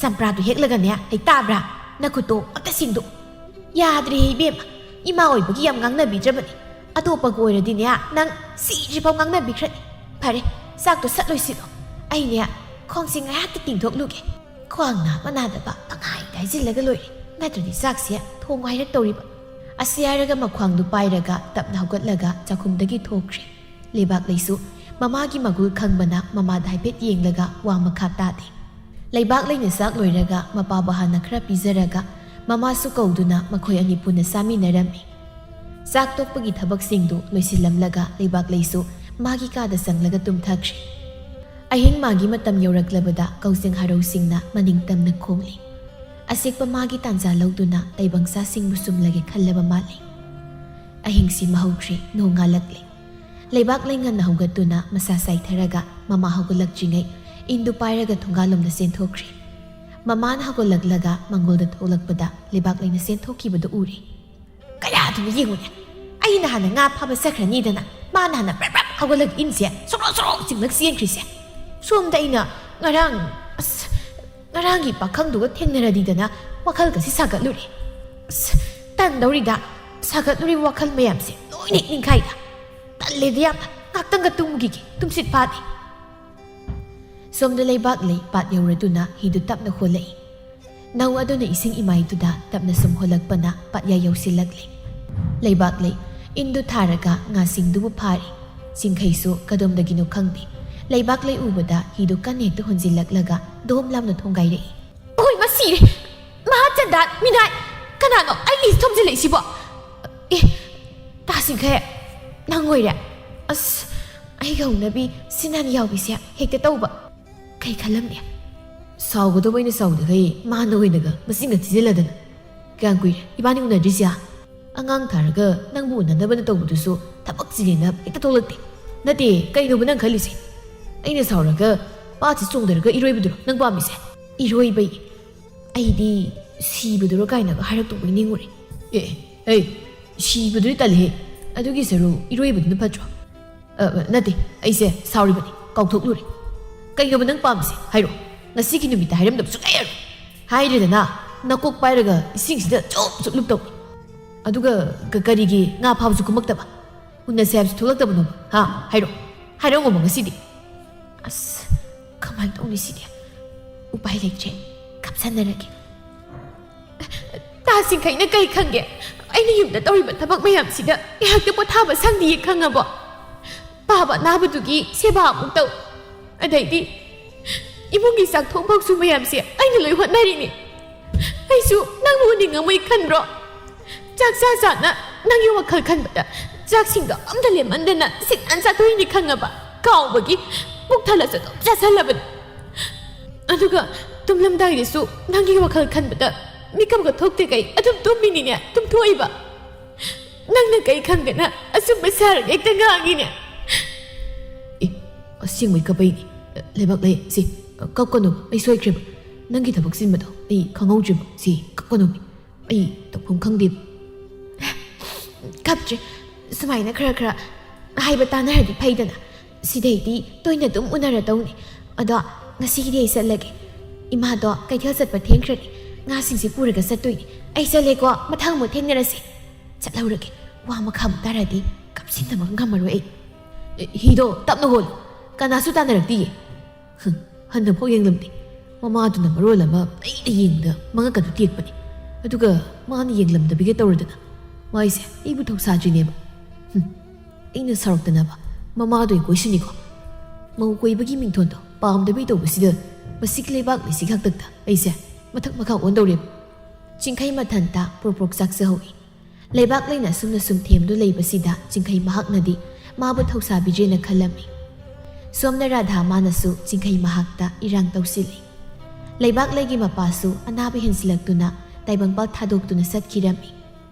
ꯆꯝꯄ꯭ꯔꯥꯗꯨ ꯍꯦꯛꯂꯒꯅꯦ, ꯑꯩ ꯇꯥꯕ꯭ꯔꯥ? ꯅꯈꯨꯠꯇꯣ ꯑꯝꯇ ꯁꯦꯡꯗꯣꯛ꯫ ꯌꯥꯗ꯭ꯔꯦꯍꯦ ꯏꯕꯦꯝꯃ, ꯏꯃꯥ ꯑꯣꯏꯕꯒꯤ ꯌꯥꯝ ꯉꯥꯡꯅꯕꯤꯗ꯭ꯔꯕꯅꯤ꯫ ꯑꯇꯣꯞꯄꯒ ꯑꯣꯏꯔꯗꯤꯅꯦ, ꯅꯪ ꯁꯤꯗ꯭ꯔꯤꯐꯥꯎ ꯉꯥꯡꯅꯕꯤꯈ꯭ꯔꯅꯤ꯫ ꯐꯔꯦ, ꯆꯥꯛꯇꯣ ꯁꯠ ꯂꯣꯏꯁꯤꯜꯂꯣ꯫ ꯑꯩꯅꯦ, ꯈꯣꯡꯁꯦ ꯉꯥꯏꯍꯥꯛꯇ ꯇꯤꯡꯊꯣꯛꯂꯨꯒꯦ꯫ ꯈ꯭ꯋꯥꯡ ꯅꯥꯕ ꯅꯥꯗꯕ ꯄꯪꯍꯥꯏꯗ ꯍꯥꯏꯖꯤꯜꯂꯒ ꯂꯣꯏꯔꯦ, ꯅꯠꯇ꯭ꯔꯗꯤ ꯆꯥꯛꯁꯦ ꯊꯣꯡ ꯍꯥꯏꯔꯛꯇꯧꯔꯤꯕ꯫ ꯑꯁꯤ ꯍꯥꯏꯔꯒ ꯃꯈ꯭ꯋꯥꯡꯗꯨ ꯄꯥꯏꯔꯒ ꯇꯞꯅ ꯍꯧꯒꯠꯂꯒ ꯆꯥꯛꯈꯨꯝꯗꯒꯤ ꯊꯣꯛꯈ꯭ꯔꯦ꯫ ꯂꯩꯕꯥꯛꯂꯩꯁꯨ ꯃꯃꯥꯒꯤ ꯃꯒꯨꯜ ꯈꯪꯕꯅ ꯃꯃꯥꯗ ꯍꯥꯏꯐꯦꯠ ꯌꯦꯡꯂꯒ ꯋꯥ ꯃꯈꯥ ꯇꯥꯗꯦ꯫ ꯂꯩꯕꯥꯛꯂꯩꯅ ꯆꯥꯛ ꯂꯣꯏꯔꯒ ꯃꯄꯥꯕꯨ ꯍꯥꯟꯅ ꯈꯔ ꯄꯤꯖꯔꯒ ꯃꯃꯥꯁꯨ ꯀꯧꯗꯨꯅ ꯃꯈꯣꯏ ꯑꯅꯤ ꯄꯨꯟꯅ ꯆꯥꯃꯤꯟꯅꯔꯝꯃꯤ꯫ ꯆꯥꯛ ꯇꯣꯛꯄꯒꯤ ꯊꯕꯛꯁꯤꯡꯗꯨ ꯂꯣꯏꯁꯤꯜꯂꯝꯂꯒ ꯂꯩꯕꯥꯛꯂꯩꯁꯨ ꯃꯥꯒꯤ ꯀꯥꯗ ꯆꯪꯂꯒ ꯇꯨꯝꯊꯈ꯭ꯔꯦ꯫ ꯑꯍꯤꯡ ꯃꯥꯒꯤ ꯃꯇꯝ ꯌꯧꯔꯛꯂꯕꯗ ꯀꯧꯖꯦꯡ ꯍꯔꯧꯁꯤꯡꯅ ꯃꯅꯤꯡ ꯇꯝꯅ ꯈꯣꯡꯂꯤ꯫ ꯑꯁꯦꯛꯄ ꯃꯥꯒꯤ ꯇꯥꯟꯖꯥ ꯂꯧꯗꯨꯅ ꯇꯥꯏꯕꯪꯁꯥꯁꯤꯡꯕꯨ ꯁꯨꯝꯂꯒꯦ ꯈꯜꯂꯕ ꯃꯥꯜꯂꯤ꯫ ꯑꯍꯤꯡꯁꯤ ꯃꯍꯧꯈ꯭ꯔꯦ, ꯅꯣꯡ ꯉꯥꯜꯂꯛꯂꯦ꯫ ꯂꯩꯕꯥꯛꯂꯩ ꯉꯟꯅ ꯍꯧꯒꯠꯇꯨꯅ ꯃꯁꯥ ꯆꯥꯏꯊꯔꯒ ꯃꯃꯥ ꯍꯧꯒꯠꯂꯛꯇ꯭ꯔꯤꯉꯩ ꯏꯟꯗꯨ ꯄꯥꯏꯔꯒ ꯊꯣꯡꯒꯥꯜꯂꯣꯝꯗ ꯆꯦꯟꯊꯣꯛꯈ꯭ꯔꯦ꯫ ꯃꯃꯥꯅ ꯍꯧꯒꯠꯂꯛꯂꯒ ꯃꯪꯒꯣꯜꯗ ꯊꯣꯛꯂꯛꯄꯗ ꯂꯩꯕꯥꯛꯂꯩꯅ ꯆꯦꯟꯊꯣꯛꯈꯤꯕꯗꯨ ꯎꯔꯦ꯫ ꯀꯌꯥꯗꯨꯅ ꯌꯦꯡꯉꯨꯅꯦ, ꯑꯩꯅ ꯍꯥꯟꯅ ꯉꯥ ꯐꯥꯕ ꯆꯠꯈ꯭ꯔꯅꯤꯗꯅ ꯃꯥꯅ ꯍꯥꯟꯅ ꯄ꯭ꯔꯞ ꯄ꯭ꯔꯞ ꯍꯧꯒꯠꯂꯒ ꯏꯟꯁꯦ ꯁꯣꯔꯣ ꯁꯣꯔꯣ ꯆꯤꯡꯂꯛ ꯆꯦꯟꯈ꯭ꯔꯤꯁꯦ꯫ ꯁꯣꯝꯗ ꯑꯩꯅ ꯉꯔꯥꯡ, ꯑꯁ, ꯉꯔꯥꯡꯒꯤ ꯄꯥꯈꯪꯗꯨꯒ ꯊꯦꯡꯅꯔꯗꯤꯗꯅ ꯋꯥꯈꯜꯒꯁꯤ ꯁꯥꯒꯠꯂꯨꯔꯦ꯫ ꯑꯁ, ꯇꯟꯗꯧꯔꯤꯗ, ꯁꯥꯒꯠꯂꯨꯔꯤꯕ ꯋꯥꯈꯜ ꯃꯌꯥꯝꯁꯦ ꯂꯣꯏꯅ ꯅꯤꯡꯈꯥꯏꯗ꯫ ꯇꯜꯂꯦꯗ ꯌꯥꯝꯅ꯫ ꯉꯥꯛꯇꯪꯒ ꯇꯨꯝꯈꯤꯒꯦ, ꯇꯨꯝꯁꯤꯠ ꯐꯥꯗꯦ꯫ ꯁꯣꯝꯗ ꯂꯩꯕꯥꯛꯂꯩ ꯄꯥꯠ ꯌꯧꯔꯗꯨꯅ ꯍꯤꯗꯨ ꯇꯞꯅ ꯍꯣꯜꯂꯛꯏ꯫ ꯅꯧ ꯑꯗꯨꯅ ꯏꯁꯤꯡ ꯏꯃꯥꯏꯗꯨꯗ ꯇꯞꯅ ꯁꯨꯝ ꯍꯣꯜꯂꯛꯄꯅ ꯄꯥꯠꯌꯥꯏ ꯌꯧꯁꯤꯜꯂꯛꯂꯦ꯫ ꯂꯩꯕꯥꯛꯂꯩ ꯏꯟꯗꯨ ꯊꯥꯔꯒ ꯉꯥꯁꯤꯡꯗꯨꯕꯨ ꯐꯥꯔꯤ꯫ ꯆꯤꯡꯈꯩꯁꯨ ꯀꯗꯣꯝꯗꯒꯤꯅꯣ ꯈꯪꯗꯦ, ꯂꯩꯕꯥꯛꯂꯩ ꯎꯕꯗ ꯍꯤꯗꯨ ꯀꯟꯅ ꯍꯦꯛꯇ ꯍꯣꯟꯖꯤꯜꯂꯛꯂꯒ ꯗꯣꯝ ꯂꯥꯎꯅ ꯊꯣꯡꯒꯥꯏꯔꯛꯏ꯫ "ꯑꯣꯏ, ꯃꯁꯤꯔꯦ! ꯃꯍꯥꯆꯟꯗꯥ, ꯃꯤꯅꯥꯏ! ꯀꯅꯥꯅꯣ ꯑꯩꯒꯤ ꯊꯣꯝꯖꯤꯜꯂꯛꯏꯁꯤꯕꯣ? ꯑꯦ, ꯇꯥ ꯆꯤꯡꯈꯩ, ꯅꯪ ꯑꯣꯏꯔꯦ꯫ ꯑꯁ, ꯑꯩꯒ ꯍꯧꯅꯕꯤ ꯁꯤꯅꯥꯅꯤ ꯌꯥꯎꯕꯤꯁꯦ ꯍꯦꯛꯇ ꯇꯧꯕ꯫ ꯀꯩ ꯈꯜꯂꯝꯅꯤ?" "ꯁꯥꯎꯒꯗꯧꯕ ꯑꯩꯅ ꯁꯥꯎꯗꯈꯩ ꯃꯥꯅ ꯑꯣꯏꯅꯒ ꯃꯆꯤꯟꯒ ꯊꯤꯖꯤꯜꯂꯗꯅ꯫ ꯀꯌꯥꯝ ꯀꯨꯏꯔꯦ ꯏꯕꯥꯅꯤ ꯎꯅꯗ꯭ꯔꯤꯁꯦ?" ꯑꯉꯥꯡ ꯊꯥꯔꯒ ꯅꯪꯕꯨ ꯎꯅꯅꯕꯅ ꯇꯧꯕꯗꯨꯁꯨ ꯊꯕꯛ ꯆꯤꯜꯂꯦꯅ ꯍꯦꯛꯇ ꯊꯣꯛꯂꯛꯇꯦ꯫ ꯅꯠꯇꯦ, ꯀꯩꯅꯣꯕ ꯅꯪ ꯈꯜꯂꯤꯁꯦ? ꯑꯩꯅ ꯁꯥꯎꯔꯒ ꯄꯥꯠꯁꯤ ꯆꯣꯡꯊꯔꯒ ꯏꯔꯣꯏꯕꯗꯨꯔꯣ ꯅꯪ ꯄꯥꯝꯃꯤꯁꯦ? ꯏꯔꯣꯏꯕꯩ? ꯑꯩꯗꯤ ꯁꯤꯕꯗꯨꯔꯣ ꯀꯥꯏꯅꯒ ꯍꯥꯏꯔꯛꯇꯧꯕꯩ ꯅꯤꯡꯉꯨꯔꯦ꯫ ꯑꯦ, ꯑꯩ ꯁꯤꯕꯗꯨꯗꯤ ꯇꯜꯂꯤꯍꯦ꯫ ꯑꯗꯨꯒꯤ ꯁꯔꯨꯛ ꯏꯔꯣꯏꯕꯗꯨꯅ ꯐꯠꯇ꯭ꯔꯣ? ꯑ, ꯅꯠꯇꯦ, ꯑꯩꯁꯦ ꯁꯥꯎꯔꯤꯕꯅꯤ, ꯀꯥꯎꯊꯣꯛꯂꯨꯔꯦ꯫ ꯀꯩꯅꯣꯕ ꯅꯪ ꯄꯥꯝꯃꯤꯁꯦ? ꯍꯥꯏꯔꯣ꯫ ꯉꯁꯤꯒꯤ ꯅꯨꯃꯤꯠꯇ ꯍꯥꯏꯔꯝꯗꯕ ꯁꯨꯡꯌꯥ ꯌꯥꯔꯣꯏ꯫ ꯍꯥꯏꯔꯦꯗꯅ, ꯅꯀꯣꯛ ꯄꯥꯏꯔꯒ ꯏꯁꯤꯡꯁꯤꯗ ꯆꯨꯞ ꯆꯨꯞ ꯂꯨꯞꯇꯧꯅꯤ꯫ ꯑꯗꯨꯒ ꯀ-, ꯀꯔꯤꯒꯤ ꯉꯥ ꯐꯥꯕꯁꯨ ꯀꯨꯝꯃꯛꯇꯕ? ꯎꯅꯁꯦ ꯍꯥꯏꯕꯁꯨ ꯊꯣꯛꯂꯛꯇꯕꯅꯣꯕ? ꯍꯥ? ꯍꯥꯏꯔꯣ꯫ ꯍꯥꯏꯔꯛꯑꯣꯕ ꯉꯁꯤꯗꯤ꯫ ꯑꯁ, ꯀꯃꯥꯏꯅ ꯇꯧꯅꯤ ꯁꯤꯗꯤ? ꯎꯄꯥꯏ ꯂꯩꯇ꯭ꯔꯦ꯫ ꯀꯞꯁꯟꯅꯔꯒꯦ꯫ ꯇꯥ ꯆꯤꯡꯈꯩꯅ ꯀꯩ ꯈꯪꯒꯦ? ꯑꯩꯅ ꯌꯨꯝꯗ ꯇꯧꯔꯤꯕ ꯊꯕꯛ ꯃꯌꯥꯝꯁꯤꯗ ꯉꯥꯏꯍꯥꯛꯇ ꯄꯣꯊꯥꯕ ꯁꯪꯗꯤꯌꯦ ꯈꯪꯉꯕꯣ? ꯄꯥꯕ ꯑꯅꯥꯕꯗꯨꯒꯤ ꯁꯦꯕꯥ ꯑꯃꯨꯛ ꯇꯧ꯫ ꯑꯗꯩꯗꯤ ꯏꯃꯨꯡꯒꯤ ꯆꯥꯛ ꯊꯣꯡ ꯐꯥꯎꯁꯨ ꯃꯌꯥꯝꯁꯦ ꯑꯩꯅ ꯂꯣꯏ ꯍꯣꯠꯅꯔꯤꯅꯤ꯫ ꯑꯩꯁꯨ ꯅꯪꯕꯨ ꯎꯅꯤꯡꯉꯝꯃꯣꯏ ꯈꯟꯕ꯭ꯔꯣ? ꯆꯥꯛ ꯆꯥ ꯆꯥꯅ ꯅꯪꯒꯤ ꯋꯥꯈꯜ ꯈꯟꯕꯗ ꯆꯥꯛꯁꯤꯡꯗꯣ ꯑꯝꯇ ꯂꯦꯝꯃꯟꯗꯅ ꯁꯤꯠ ꯅꯥꯟ ꯆꯥꯊꯣꯛꯏꯅꯤ ꯈꯪꯉꯕ? ꯀꯥꯎꯕꯒꯤ ꯄꯨꯛ ꯊꯜꯂꯁꯨ ꯑꯗꯨꯝ ꯆꯥꯁꯜꯂꯕꯅꯤ꯫ ꯑꯗꯨꯒ ꯇꯨꯝꯂꯝꯗꯥꯏꯗꯁꯨ ꯅꯪꯒꯤ ꯋꯥꯈꯜ ꯈꯟꯕꯗ ꯃꯤꯀꯞꯀ ꯊꯣꯛꯇꯦ ꯀꯩ ꯑꯗꯨꯝ ꯇꯨꯝꯃꯤꯅꯤꯅꯦ, ꯇꯨꯝꯊꯣꯛꯏꯕ꯫ ꯅꯪꯅ ꯀꯩ ꯈꯪꯗꯅ ꯑꯆꯨꯝꯕ ꯁꯥꯔꯒ ꯍꯦꯛꯇ ꯉꯥꯡꯉꯤꯅꯦ꯫ ꯑꯦ, ꯑꯁꯦꯡꯕꯩ ꯀꯞꯄꯩꯅꯦ꯫ ꯂꯩꯕꯥꯛꯂꯩ, ꯁꯤ, ꯀꯞꯀꯅꯨ, ꯑꯩ ꯁꯣꯏꯈ꯭ꯔꯦꯕ꯫ ꯅꯪꯒꯤ ꯊꯕꯛ ꯆꯤꯟꯕꯗꯣ ꯑꯩ ꯈꯪꯍꯧꯗ꯭ꯔꯦꯕ꯫ ꯁꯤ, ꯀꯞꯀꯅꯨ꯫ ꯑꯩ ꯇꯧꯐꯝ ꯈꯪꯗꯦꯕ꯫ ꯀꯞꯇ꯭ꯔꯦ꯫ ꯁꯨꯃꯥꯏꯅ ꯈꯔ ꯈꯔ ꯍꯥꯏꯕ ꯇꯥꯟꯅꯔꯗꯤ ꯐꯩꯗꯅ꯫ ꯁꯤꯗꯩꯗꯤ ꯇꯣꯏꯅ ꯑꯗꯨꯝ ꯎꯅꯔꯗꯧꯅꯤ꯫ ꯑꯗꯣ ꯉꯁꯤꯒꯤꯗꯤ ꯑꯩ ꯆꯠꯂꯒꯦ꯫ ꯏꯃꯥꯗꯣ ꯀꯩꯊꯦꯜ ꯆꯠꯄ ꯊꯦꯡꯈ꯭ꯔꯅꯤ꯫ ꯉꯥꯁꯤꯡꯁꯦ ꯄꯨꯔꯒ ꯆꯠꯇꯣꯏꯅꯤ꯫ ꯑꯩ ꯆꯠꯂꯦꯀꯣ, ꯃꯊꯪ ꯑꯃꯨꯛ ꯊꯦꯡꯅꯔꯁꯤ꯫ ꯆꯠꯍꯧꯔꯒꯦ꯫ ꯋꯥ ꯃꯈꯥ ꯑꯃꯨꯛ ꯇꯥꯔꯗꯤ ꯀꯞꯁꯤꯟꯅꯕ ꯉꯝꯃꯔꯣꯏ ꯑꯩ꯫ ꯑꯦ, ꯍꯤꯗꯣ ꯇꯞꯅ ꯍꯣꯜꯂꯨ꯫ ꯀꯅꯥꯁꯨ ꯇꯥꯟꯅꯔꯛꯇꯤꯌꯦ꯫ ꯍꯝ, ꯍꯟꯅꯐꯥꯎ ꯌꯦꯡꯂꯝꯗꯦ꯫ ꯃꯃꯥꯗꯨꯅ ꯃꯔꯣꯜ ꯑꯃ ꯑꯩꯅ ꯌꯦꯡꯕꯗ ꯃꯉꯛꯀꯗꯨ ꯇꯦꯛꯄꯅꯤ꯫ ꯑꯗꯨꯒ ꯃꯥꯅ ꯌꯦꯡꯂꯝꯗꯕꯤꯒ ꯇꯧꯔꯗꯅ꯫ ꯃꯥꯏꯁꯦ ꯑꯩꯕꯨ ꯊꯧꯁꯥꯗ꯭ꯔꯤꯅꯦꯕ꯫ ꯍꯝ, ꯑꯩꯅ ꯁꯥꯎꯔꯛꯇꯅꯕ ꯃꯃꯥꯗꯣ ꯑꯩ ꯀꯣꯏꯁꯤꯅꯤꯀꯣ꯫ ꯃꯧ ꯀꯣꯏꯕꯒꯤ ꯃꯤꯡꯊꯣꯟꯗꯣ ꯄꯥꯝꯗꯕꯤ ꯇꯧꯕꯁꯤꯗ ꯃꯁꯤꯒꯤ ꯂꯩꯕꯥꯛ ꯂꯩꯁꯤꯒꯤ ꯍꯥꯛꯇꯛꯇ ꯑꯩꯁꯦ ꯃꯊꯛ ꯃꯈꯥ ꯑꯣꯟꯗꯧꯔꯦꯕ꯫ ꯆꯤꯡꯈꯩ ꯃꯊꯟꯇ ꯄ꯭ꯔꯣꯛ ꯄ꯭ꯔꯣꯛ ꯆꯥꯛꯆꯍꯧꯏ꯫ ꯂꯩꯕꯥꯛ ꯂꯩꯅ ꯑꯁꯨꯝꯅ ꯁꯨꯝ ꯊꯦꯝꯗꯨ ꯂꯩꯕꯁꯤꯗ ꯆꯤꯡꯈꯩ ꯃꯍꯥꯛꯅꯗꯤ ꯃꯥꯕꯨ ꯊꯧꯁꯥꯕꯤꯗ꯭ꯔꯦꯅ ꯈꯜꯂꯝꯃꯤ꯫ ꯁꯣꯝꯅ ꯔꯥꯙꯥ ꯃꯥꯅꯁꯨ ꯆꯤꯡꯈꯩ ꯃꯍꯥꯛꯇ ꯏꯔꯥꯡ ꯇꯧꯁꯤꯜꯂꯤ꯫ ꯂꯩꯕꯥꯛ ꯂꯩꯒꯤ ꯃꯄꯥꯁꯨ ꯑꯅꯥꯕ ꯍꯦꯟꯖꯤꯜꯂꯛꯇꯨꯅ ꯇꯥꯏꯕꯪꯄꯥꯜ ꯊꯥꯗꯣꯛꯇꯨꯅ ꯆꯠꯈꯤꯔꯝꯃꯤ꯫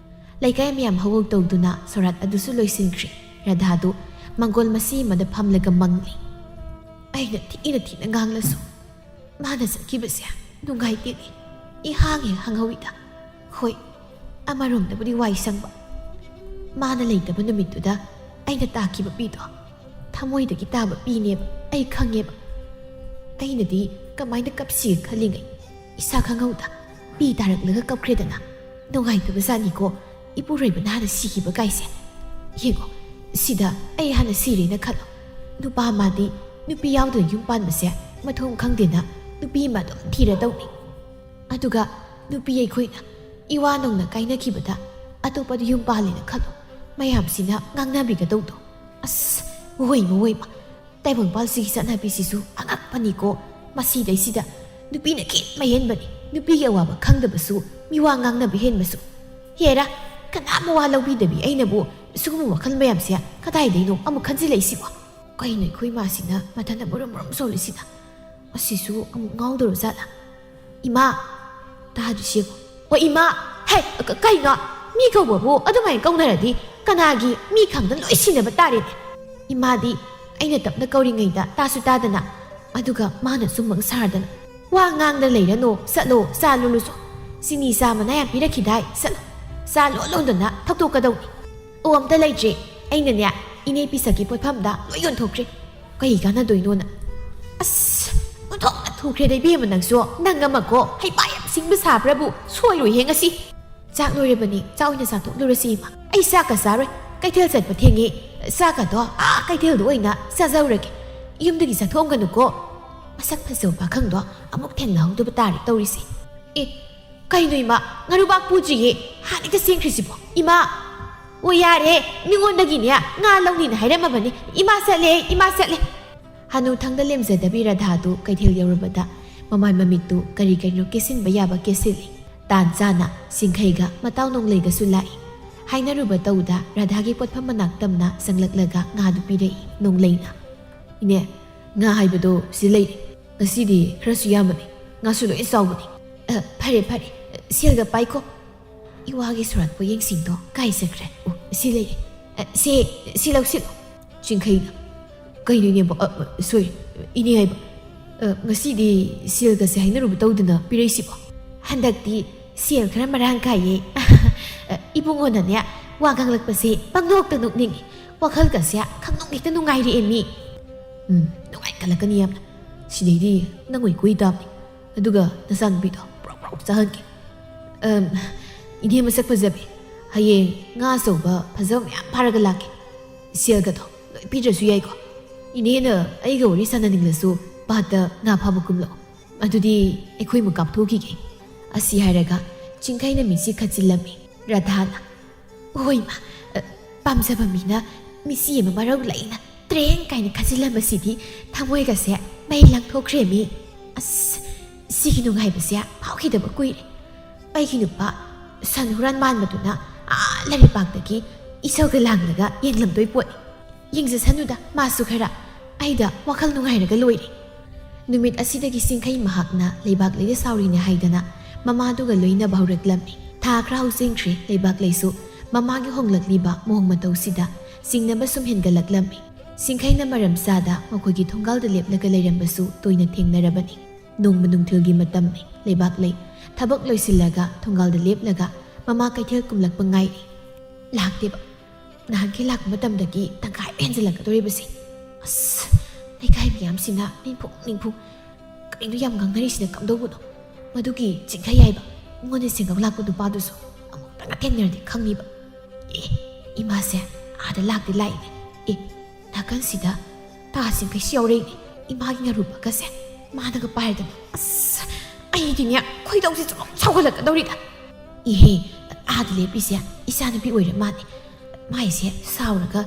ꯂꯩꯀꯥꯏ ꯃꯌꯥꯝ ꯍꯧꯍꯧ ꯇꯧꯗꯨꯅ ꯁꯣꯔꯥꯠ ꯑꯗꯨꯁꯨ ꯂꯣꯏꯁꯤꯟꯈ꯭ꯔꯦ꯫ ꯔꯥꯙꯥꯗꯨ ꯃꯪꯒꯣꯜ ꯃꯁꯤ ꯑꯃꯗ ꯐꯝꯂꯒ ꯃꯪꯂꯤ꯫ ꯑꯩꯅ ꯊꯤꯅ ꯊꯤꯅ ꯉꯥꯡꯂꯁꯨ ꯃꯥꯅ ꯆꯠꯈꯤꯕꯁꯦ ꯅꯨꯡꯉꯥꯏꯇꯦꯅꯦ꯫ ꯏꯍꯥꯡ ꯍꯦꯛ ꯍꯥꯡꯍꯧꯏꯗ꯫ ꯍꯣꯏ, ꯑꯃꯔꯣꯝꯗꯕꯨꯗꯤ ꯋꯥꯏ ꯁꯪꯕ꯫ ꯃꯥꯅ ꯂꯩꯇꯕ ꯅꯨꯃꯤꯠꯇꯨꯗ ꯑꯩꯅ ꯇꯥꯈꯤꯕ ꯄꯤꯗꯣ ꯊꯃꯣꯏꯗꯒꯤ ꯇꯥꯕ ꯄꯤꯅꯦꯕ ꯑꯩ ꯈꯪꯉꯦꯕ꯫ ꯑꯩꯅꯗꯤ ꯀꯃꯥꯏꯅ ꯀꯞꯁꯤꯒ ꯈꯜꯂꯤꯉꯩ ꯏꯁꯥ ꯈꯪꯍꯧꯗ ꯄꯤ ꯇꯥꯔꯛꯂꯒ ꯀꯞꯈ꯭ꯔꯦꯗꯅ꯫ ꯅꯨꯡꯉꯥꯏꯇꯕ ꯖꯥꯠꯅꯤꯀꯣ ꯏꯄꯨꯔꯣꯏꯕꯅ ꯍꯥꯟꯅ ꯁꯤꯈꯤꯕ ꯀꯥꯏꯁꯦ꯫ ꯌꯦꯡꯉꯣ, ꯁꯤꯗ ꯑꯩ ꯍꯥꯟꯅ ꯁꯤꯔꯦꯅ ꯈꯜꯂꯣ꯫ ꯅꯨꯄꯥ ꯃꯥꯗꯤ ꯅꯨꯄꯤ ꯌꯥꯎꯗꯅ ꯌꯨꯝ ꯄꯥꯟꯕꯁꯦ ꯃꯊꯣꯡ ꯈꯪꯗꯦꯅ ꯅꯨꯄꯤ ꯑꯃ ꯑꯗꯨꯝ ꯊꯤꯔ ꯇꯧꯅꯤ꯫ ꯑꯗꯨꯒ ꯅꯨꯄꯤ ꯑꯩꯈꯣꯏꯅ ꯏꯋꯥ ꯅꯧꯅ ꯀꯥꯏꯅꯈꯤꯕꯗ ꯑꯇꯣꯞꯄꯗ ꯌꯨꯝ ꯄꯥꯜꯂꯦꯅ ꯈꯜꯂꯣ, ꯃꯌꯥꯝꯁꯤꯅ ꯉꯥꯡꯅꯕꯤꯒꯗꯧꯗꯣ꯫ ꯑꯁ, ꯍꯣꯏꯃ, ꯍꯣꯏꯃ, ꯇꯥꯏꯕꯪꯄꯥꯜꯁꯤꯒꯤ ꯆꯠꯅꯕꯤꯁꯤꯁꯨ ꯑꯉꯛꯄꯅꯤꯀꯣ꯫ ꯃꯁꯤꯗꯩꯁꯤꯗ ꯅꯨꯄꯤꯅ ꯈꯤꯠ ꯃꯍꯦꯟꯕꯅꯤ꯫ ꯅꯨꯄꯤꯒꯤ ꯑꯋꯥꯕ ꯈꯪꯗꯕꯁꯨ, ꯃꯤꯋꯥ ꯉꯥꯡꯅꯕ ꯍꯦꯟꯕꯁꯨ꯫ ꯍꯦꯔꯥ, ꯀꯅꯥ ꯃꯋꯥ ꯂꯧꯕꯤꯗꯕꯤ ꯑꯩꯅꯕꯨ ꯁꯤꯒꯨꯝꯕ ꯋꯥꯈꯜ ꯃꯌꯥꯝꯁꯦ ꯀꯗꯥꯏꯗꯩꯅꯣ ꯑꯃꯨꯛ ꯈꯟꯖꯤꯜꯂꯛꯏꯁꯤꯕꯣ? ꯀꯩꯅꯣ ꯑꯩꯈꯣꯏ ꯏꯃꯥꯁꯤꯅ ꯃꯊꯟꯇ ꯃꯨꯔꯨꯝ ꯃꯨꯔꯨꯝ ꯁꯣꯜꯂꯤꯁꯤꯅ? ꯑꯁꯤꯁꯨ ꯑꯃꯨꯛ ꯉꯥꯎꯗꯧꯔ ꯖꯥꯠꯂꯥ? ꯏꯃꯥ! ꯇꯥꯗ꯭ꯔꯤꯁꯤꯕꯨ꯫ ꯑꯣ ꯏꯃꯥ! ꯍꯦ! ꯀ-, ꯀꯩꯅꯣ? ꯃꯤ ꯀꯧꯕꯕꯨ ꯑꯗꯨꯃꯥꯏꯅ ꯀꯧꯅꯔꯗꯤ ꯀꯅꯥꯒꯤ ꯃꯤ ꯈꯪꯗꯅ ꯂꯣꯏ ꯁꯤꯟꯅꯕ ꯇꯥꯔꯦꯅꯦ꯫ ꯏꯃꯥꯗꯤ ꯑꯩꯅ ꯇꯞꯅ ꯀꯧꯔꯤꯉꯩꯗ ꯇꯥꯁꯨ ꯇꯥꯗꯅ, ꯑꯗꯨꯒ ꯃꯥꯅ ꯁꯨꯝ ꯃꯪ ꯁꯥꯔꯗꯅ, "ꯋꯥ ꯉꯥꯡꯗ ꯂꯩꯔꯅꯨ, ꯆꯠꯂꯣ, ꯆꯥ ꯂꯣꯜꯂꯨꯆꯣ꯫ ꯆꯤꯅꯤ ꯆꯥ ꯃꯅꯥ ꯌꯥꯝ ꯄꯤꯔꯛꯈꯤꯗꯥꯏ, ꯆꯠꯂꯣ, ꯆꯥ ꯂꯣꯟ ꯂꯣꯟꯗꯅ ꯊꯛꯇꯣꯛꯀꯗꯧꯅꯤ"꯫ ꯑꯣ, ꯑꯝꯇ ꯂꯩꯇ꯭ꯔꯦ꯫ ꯑꯩꯅꯅꯦ, ꯏꯅꯦ ꯄꯤꯁꯛꯀꯤ ꯄꯣꯠꯐꯝꯗ ꯂꯣꯏ ꯌꯣꯟꯊꯣꯛꯈ꯭ꯔꯦ꯫ ꯀꯩ ꯀꯥꯟꯅꯗꯣꯏꯅꯣꯅ꯫ ꯑꯁ, ꯑꯣꯟꯊꯣꯛꯅ ꯊꯨꯈ꯭ꯔꯦꯗ ꯏꯕꯦꯝꯃ ꯅꯪꯁꯨ꯫ ꯅꯪ ꯑꯃꯀꯣ, ꯍꯩꯄꯥ ꯌꯥꯝ ꯁꯤꯡꯕ ꯁꯥꯕ꯭ꯔꯕꯨ? ꯁꯣꯏꯔꯣꯏꯍꯦ ꯉꯁꯤ꯫ ꯆꯥꯛ ꯂꯣꯏꯔꯕꯅꯤ, ꯆꯥꯛ ꯑꯣꯏꯅ ꯆꯥꯊꯣꯛꯂꯨꯔꯁꯤ ꯏꯃꯥ꯫ ꯑꯩ ꯆꯥꯛꯀ ꯆꯥꯔꯣꯏ, ꯀꯩꯊꯦꯜ ꯆꯠꯄ ꯊꯦꯡꯉꯦ꯫ ꯆꯥꯛꯀꯗꯣ ꯑꯥ ꯀꯩꯊꯦꯜꯗ ꯑꯣꯏꯅ ꯆꯥꯖꯧꯔꯒꯦ꯫ ꯌꯨꯝꯗꯒꯤ ꯆꯥꯊꯣꯛꯑꯝꯒꯅꯨꯀꯣ꯫ ꯃꯁꯛ ꯐꯖꯕ ꯄꯥꯈꯪꯗꯣ ꯑꯃꯨꯛ ꯊꯦꯡꯅꯍꯧꯗꯕ ꯇꯥꯔꯦ ꯇꯧꯔꯤꯁꯦ꯫ ꯑꯦ, ꯀꯩꯅꯣ ꯏꯃꯥ, ꯉꯥꯔꯨꯕꯥꯛ ꯄꯨꯗ꯭ꯔꯤꯌꯦ, ꯍꯥꯟꯅ ꯍꯦꯛꯇ ꯆꯦꯟꯈ꯭ꯔꯤꯁꯤꯕꯣ? ꯏꯃꯥ! ꯑꯣ ꯌꯥꯔꯦ, ꯃꯤꯉꯣꯟꯗꯒꯤꯅꯦ ꯉꯥ ꯂꯧꯅꯤꯅ ꯍꯥꯏꯔꯝꯃꯕꯅꯤ꯫ ꯏꯃꯥ ꯆꯠꯂꯦ, ꯏꯃꯥ ꯆꯠꯂꯦ꯫ ꯍꯅꯨꯊꯪꯗ ꯂꯦꯝꯖꯗꯕꯤ ꯔꯥꯙꯥꯗꯨ ꯀꯩꯊꯦꯜ ꯌꯧꯔꯕꯗ ꯃꯃꯥꯏ ꯃꯃꯤꯠꯇꯨ ꯀꯔꯤ ꯀꯔꯤꯅꯣ ꯀꯦꯁꯤꯟꯕ ꯌꯥꯕ ꯀꯦꯁꯤꯜꯂꯤ꯫ ꯇꯥꯟ ꯆꯥꯅ ꯁꯤꯡꯈꯩꯒ ꯃꯇꯥꯎ ꯅꯣꯡꯂꯩꯒꯁꯨ ꯂꯥꯛꯏ꯫ ꯍꯥꯏꯅꯔꯨꯕ ꯇꯧꯗ ꯔꯥꯙꯥꯒꯤ ꯄꯣꯠꯐꯝ ꯃꯅꯥꯛ ꯇꯝꯅ ꯆꯪꯂꯛꯂꯒ ꯉꯥꯗꯨ ꯄꯤꯔꯛꯏ ꯅꯣꯡꯂꯩꯅ꯫ "ꯏꯅꯦ, ꯉꯥ ꯍꯥꯏꯕꯗꯣ ꯁꯤ ꯂꯩꯔꯦ꯫ ꯉꯁꯤꯗꯤ ꯈꯔꯁꯨ ꯌꯥꯝꯕꯅꯤ, ꯉꯥꯁꯨ ꯂꯣꯏ ꯆꯥꯎꯕꯅꯤ"꯫ "ꯑ, ꯐꯔꯦ, ꯐꯔꯦ, ꯁꯦꯜꯒ ꯄꯥꯏꯈꯣ"꯫ ꯏꯋꯥꯒꯤ ꯁꯣꯔꯥꯠ ꯄꯣꯌꯦꯡꯁꯤꯡꯗꯣ ꯀꯥꯏ ꯆꯠꯈ꯭ꯔꯦ? ꯑꯣ, ꯁꯤ ꯂꯩꯔꯦ꯫ ꯑ, ꯁꯦ, ꯁꯤ ꯂꯧꯁꯤꯜꯂꯣ꯫ ꯆꯤꯡꯈꯩꯅ, "ꯀꯩꯅꯣ ꯏꯅꯦꯕꯣ? ꯑ, ꯑ, ꯁꯣꯔꯤ, ꯏꯅꯦ ꯍꯥꯏꯕ꯫ ꯑ, ꯉꯁꯤꯗꯤ ꯁꯦꯜꯒꯁꯦ ꯍꯥꯏꯅꯔꯨꯕ ꯇꯧꯗꯅ ꯄꯤꯔꯛꯏꯁꯤꯕꯣ?" "ꯍꯟꯗꯛꯇꯤ ꯁꯦꯜ ꯈꯔ ꯃꯔꯥꯡ ꯀꯥꯏꯌꯦ꯫ ꯑ, ꯏꯕꯨꯡꯉꯣꯅꯅꯦ, ꯋꯥ ꯉꯥꯡꯂꯛꯄꯁꯦ ꯄꯪꯅꯣꯛꯇ ꯅꯣꯛꯅꯤꯡꯉꯤ꯫ ꯋꯥꯈꯜꯒꯁꯦ ꯈꯪꯅꯨꯡ ꯍꯦꯛꯇ ꯅꯨꯡꯉꯥꯏꯔꯛꯑꯦ ꯃꯤ꯫" "ꯎꯝ, ꯅꯨꯡꯉꯥꯏꯈꯠꯂꯛꯀꯅꯤ ꯌꯥꯝꯅ꯫ ꯁꯤꯗꯩꯗꯤ ꯅꯪ ꯑꯣꯏ ꯀꯣꯏ ꯇꯥꯕꯅꯤ꯫ ꯑꯗꯨꯒ ꯅꯆꯥꯅꯨꯄꯤꯗꯣ ꯄ꯭ꯔꯣꯛ ꯄ꯭ꯔꯣꯛ ꯆꯥꯍꯟꯒꯦ꯫" "ꯑꯝ, ꯏꯅꯦ ꯃꯁꯛ ꯐꯖꯕꯤ, ꯍꯌꯦꯡ ꯉꯥ ꯑꯆꯧꯕ ꯐꯖꯕ ꯃꯌꯥꯝ ꯐꯥꯔꯒ ꯂꯥꯛꯀꯦ꯫ ꯁꯦꯜꯒꯗꯣ ꯂꯣꯏ ꯄꯤꯗ꯭ꯔꯁꯨ ꯌꯥꯏꯀꯣ꯫ ꯏꯅꯦꯅ ꯑꯩꯒ ꯋꯥꯔꯤ ꯁꯥꯟꯅꯅꯤꯡꯂꯁꯨ ꯄꯥꯠꯇ ꯉꯥ ꯐꯥꯕ ꯀꯨꯝꯂꯛꯑꯣ꯫ ꯑꯗꯨꯗꯤ ꯑꯩꯈꯣꯏ ꯑꯃꯨꯛ ꯀꯥꯞꯊꯣꯛꯈꯤꯒꯦ꯫" ꯑꯁꯤ ꯍꯥꯏꯔꯒ ꯆꯤꯡꯈꯩꯅ ꯃꯤꯠꯁꯤ ꯈꯠꯆꯤꯜꯂꯝꯃꯤ꯫ ꯔꯥꯙꯥꯅ, "ꯍꯣꯏ ꯃꯥ, ꯑ, ꯄꯥꯝꯖꯕ ꯃꯤꯅ ꯃꯤꯆꯤ ꯑꯃ ꯃꯔꯧ ꯂꯩꯅ ꯇ꯭ꯔꯦꯡ ꯀꯥꯏꯅ ꯈꯠꯆꯤꯜꯂꯝꯕꯁꯤꯗꯤ ꯊꯃꯣꯏꯒꯁꯦ ꯃꯩ ꯂꯪꯊꯣꯛꯈ꯭ꯔꯦ ꯃꯤ꯫ ꯑꯁ, ꯁꯤꯒꯤ ꯅꯨꯡꯉꯥꯏꯕꯁꯦ ꯐꯥꯎꯈꯤꯗꯕ ꯀꯨꯏꯔꯦ꯫ ꯑꯩꯒꯤ ꯅꯨꯄꯥ ꯁꯟ ꯍꯨꯔꯥꯟ ꯃꯥꯟꯕꯗꯨꯅ ꯑꯥ ꯂꯩꯔꯤꯄꯥꯛꯇꯒꯤ ꯏꯁꯧꯒ ꯂꯥꯡꯂꯒ ꯌꯦꯡꯂꯝꯗꯣꯏ ꯄꯣꯠꯅꯤ꯫ ꯌꯦꯡꯖꯁꯅꯨꯗ ꯃꯥꯁꯨ ꯈꯔ, ꯑꯩꯗ ꯋꯥꯈꯜ ꯅꯨꯡꯉꯥꯏꯔꯒ ꯂꯣꯏꯔꯦ꯫" ꯅꯨꯃꯤꯠ ꯑꯁꯤꯗꯒꯤ ꯆꯤꯡꯈꯩ ꯃꯍꯥꯛꯅ ꯂꯩꯕꯥꯛꯂꯩꯗ ꯁꯥꯎꯔꯤꯅꯦ ꯍꯥꯏꯗꯅ ꯃꯃꯥꯗꯨꯒ ꯂꯣꯏꯅꯕ ꯍꯧꯔꯛꯂꯝꯃꯤ꯫ ꯊꯥ ꯈꯔ ꯍꯧꯖꯤꯟꯈ꯭ꯔꯦ꯫ ꯂꯩꯕꯥꯛꯂꯩꯁꯨ ꯃꯃꯥꯒꯤ ꯍꯣꯡꯂꯛꯂꯤꯕ ꯃꯑꯣꯡ ꯃꯇꯧꯁꯤꯗ ꯆꯤꯡꯅꯕ ꯁꯨꯝ ꯍꯦꯟꯒꯠꯂꯛꯂꯝꯃꯤ꯫ ꯆꯤꯡꯈꯩꯅ ꯃꯔꯝ ꯆꯥꯗ ꯃꯈꯣꯏꯒꯤ ꯊꯣꯡꯒꯥꯜꯗ ꯂꯦꯞꯂꯒ ꯂꯩꯔꯝꯕꯁꯨ ꯇꯣꯏꯅ ꯊꯦꯡꯅꯔꯕꯅꯤ꯫ ꯅꯣꯡꯃ ꯅꯨꯡꯊꯤꯜꯒꯤ ꯃꯇꯝꯅꯤ꯫ ꯂꯩꯕꯥꯛꯂꯩ ꯊꯕꯛ ꯂꯣꯏꯁꯤꯜꯂꯒ ꯊꯣꯡꯒꯥꯜꯗ ꯂꯦꯞꯂꯒ ꯃꯃꯥ ꯀꯩꯊꯦꯜ ꯀꯨꯝꯂꯛꯄ ꯉꯥꯏꯔꯤ꯫ ꯂꯥꯛꯇꯦꯕ꯫ ꯅꯍꯥꯟꯈꯩ ꯂꯥꯛꯄ ꯃꯇꯝꯗꯒꯤ ꯇꯪꯈꯥꯏ ꯑꯃ ꯍꯦꯟꯖꯜꯂꯛꯀꯗꯧꯔꯤꯕꯁꯦ꯫ ꯑꯁ, ꯂꯩꯀꯥꯏ ꯃꯤꯌꯥꯝꯁꯤꯅ ꯅꯤꯡꯐꯨꯡ ꯅꯤꯡꯐꯨꯡ ꯀꯩꯅꯣ ꯌꯥꯝ ꯉꯥꯡꯅꯔꯤꯁꯤꯅ ꯀꯝꯗꯧꯕꯅꯣ? ꯃꯗꯨꯒꯤ ꯆꯤꯡꯈꯩ ꯍꯥꯏꯕ ꯑꯩꯉꯣꯟꯗ ꯁꯦꯡꯒꯧ ꯂꯥꯛꯄ ꯅꯨꯄꯥꯗꯨꯁꯨ ꯑꯃꯨꯛꯇꯪꯒ ꯊꯦꯡꯅꯔꯗꯤ ꯈꯪꯅꯤꯕ꯫ ꯑꯦ, ꯏꯃꯥꯁꯦ ꯑꯥꯗ ꯂꯥꯛꯇꯤ ꯂꯥꯛꯏꯅꯦ꯫ ꯑꯦ, ꯅꯥꯀꯟꯁꯤꯗ ꯇꯥ ꯆꯤꯡꯈꯩꯁꯨ ꯌꯥꯎꯔꯛꯏꯅꯦ꯫ ꯏꯃꯥꯒꯤ ꯉꯥꯔꯨꯕꯀꯁꯦ ꯃꯥꯅꯒ ꯄꯥꯏꯔꯗꯅ꯫ ꯑꯁ, ꯑꯩꯗꯤꯅꯦ ꯈꯣꯏꯗꯧꯁꯦ ꯁꯨꯝ ꯁꯥꯎꯒꯠꯂꯛꯀꯗꯧꯔꯤꯗ꯫ ꯏꯍꯦ, ꯑꯥꯗ ꯂꯦꯞꯄꯤꯁꯦ ꯏꯆꯥꯅꯨꯄꯤ ꯑꯣꯏꯔ ꯃꯥꯜꯂꯦ꯫ ꯃꯥꯏꯁꯦ ꯁꯥꯎꯔꯒ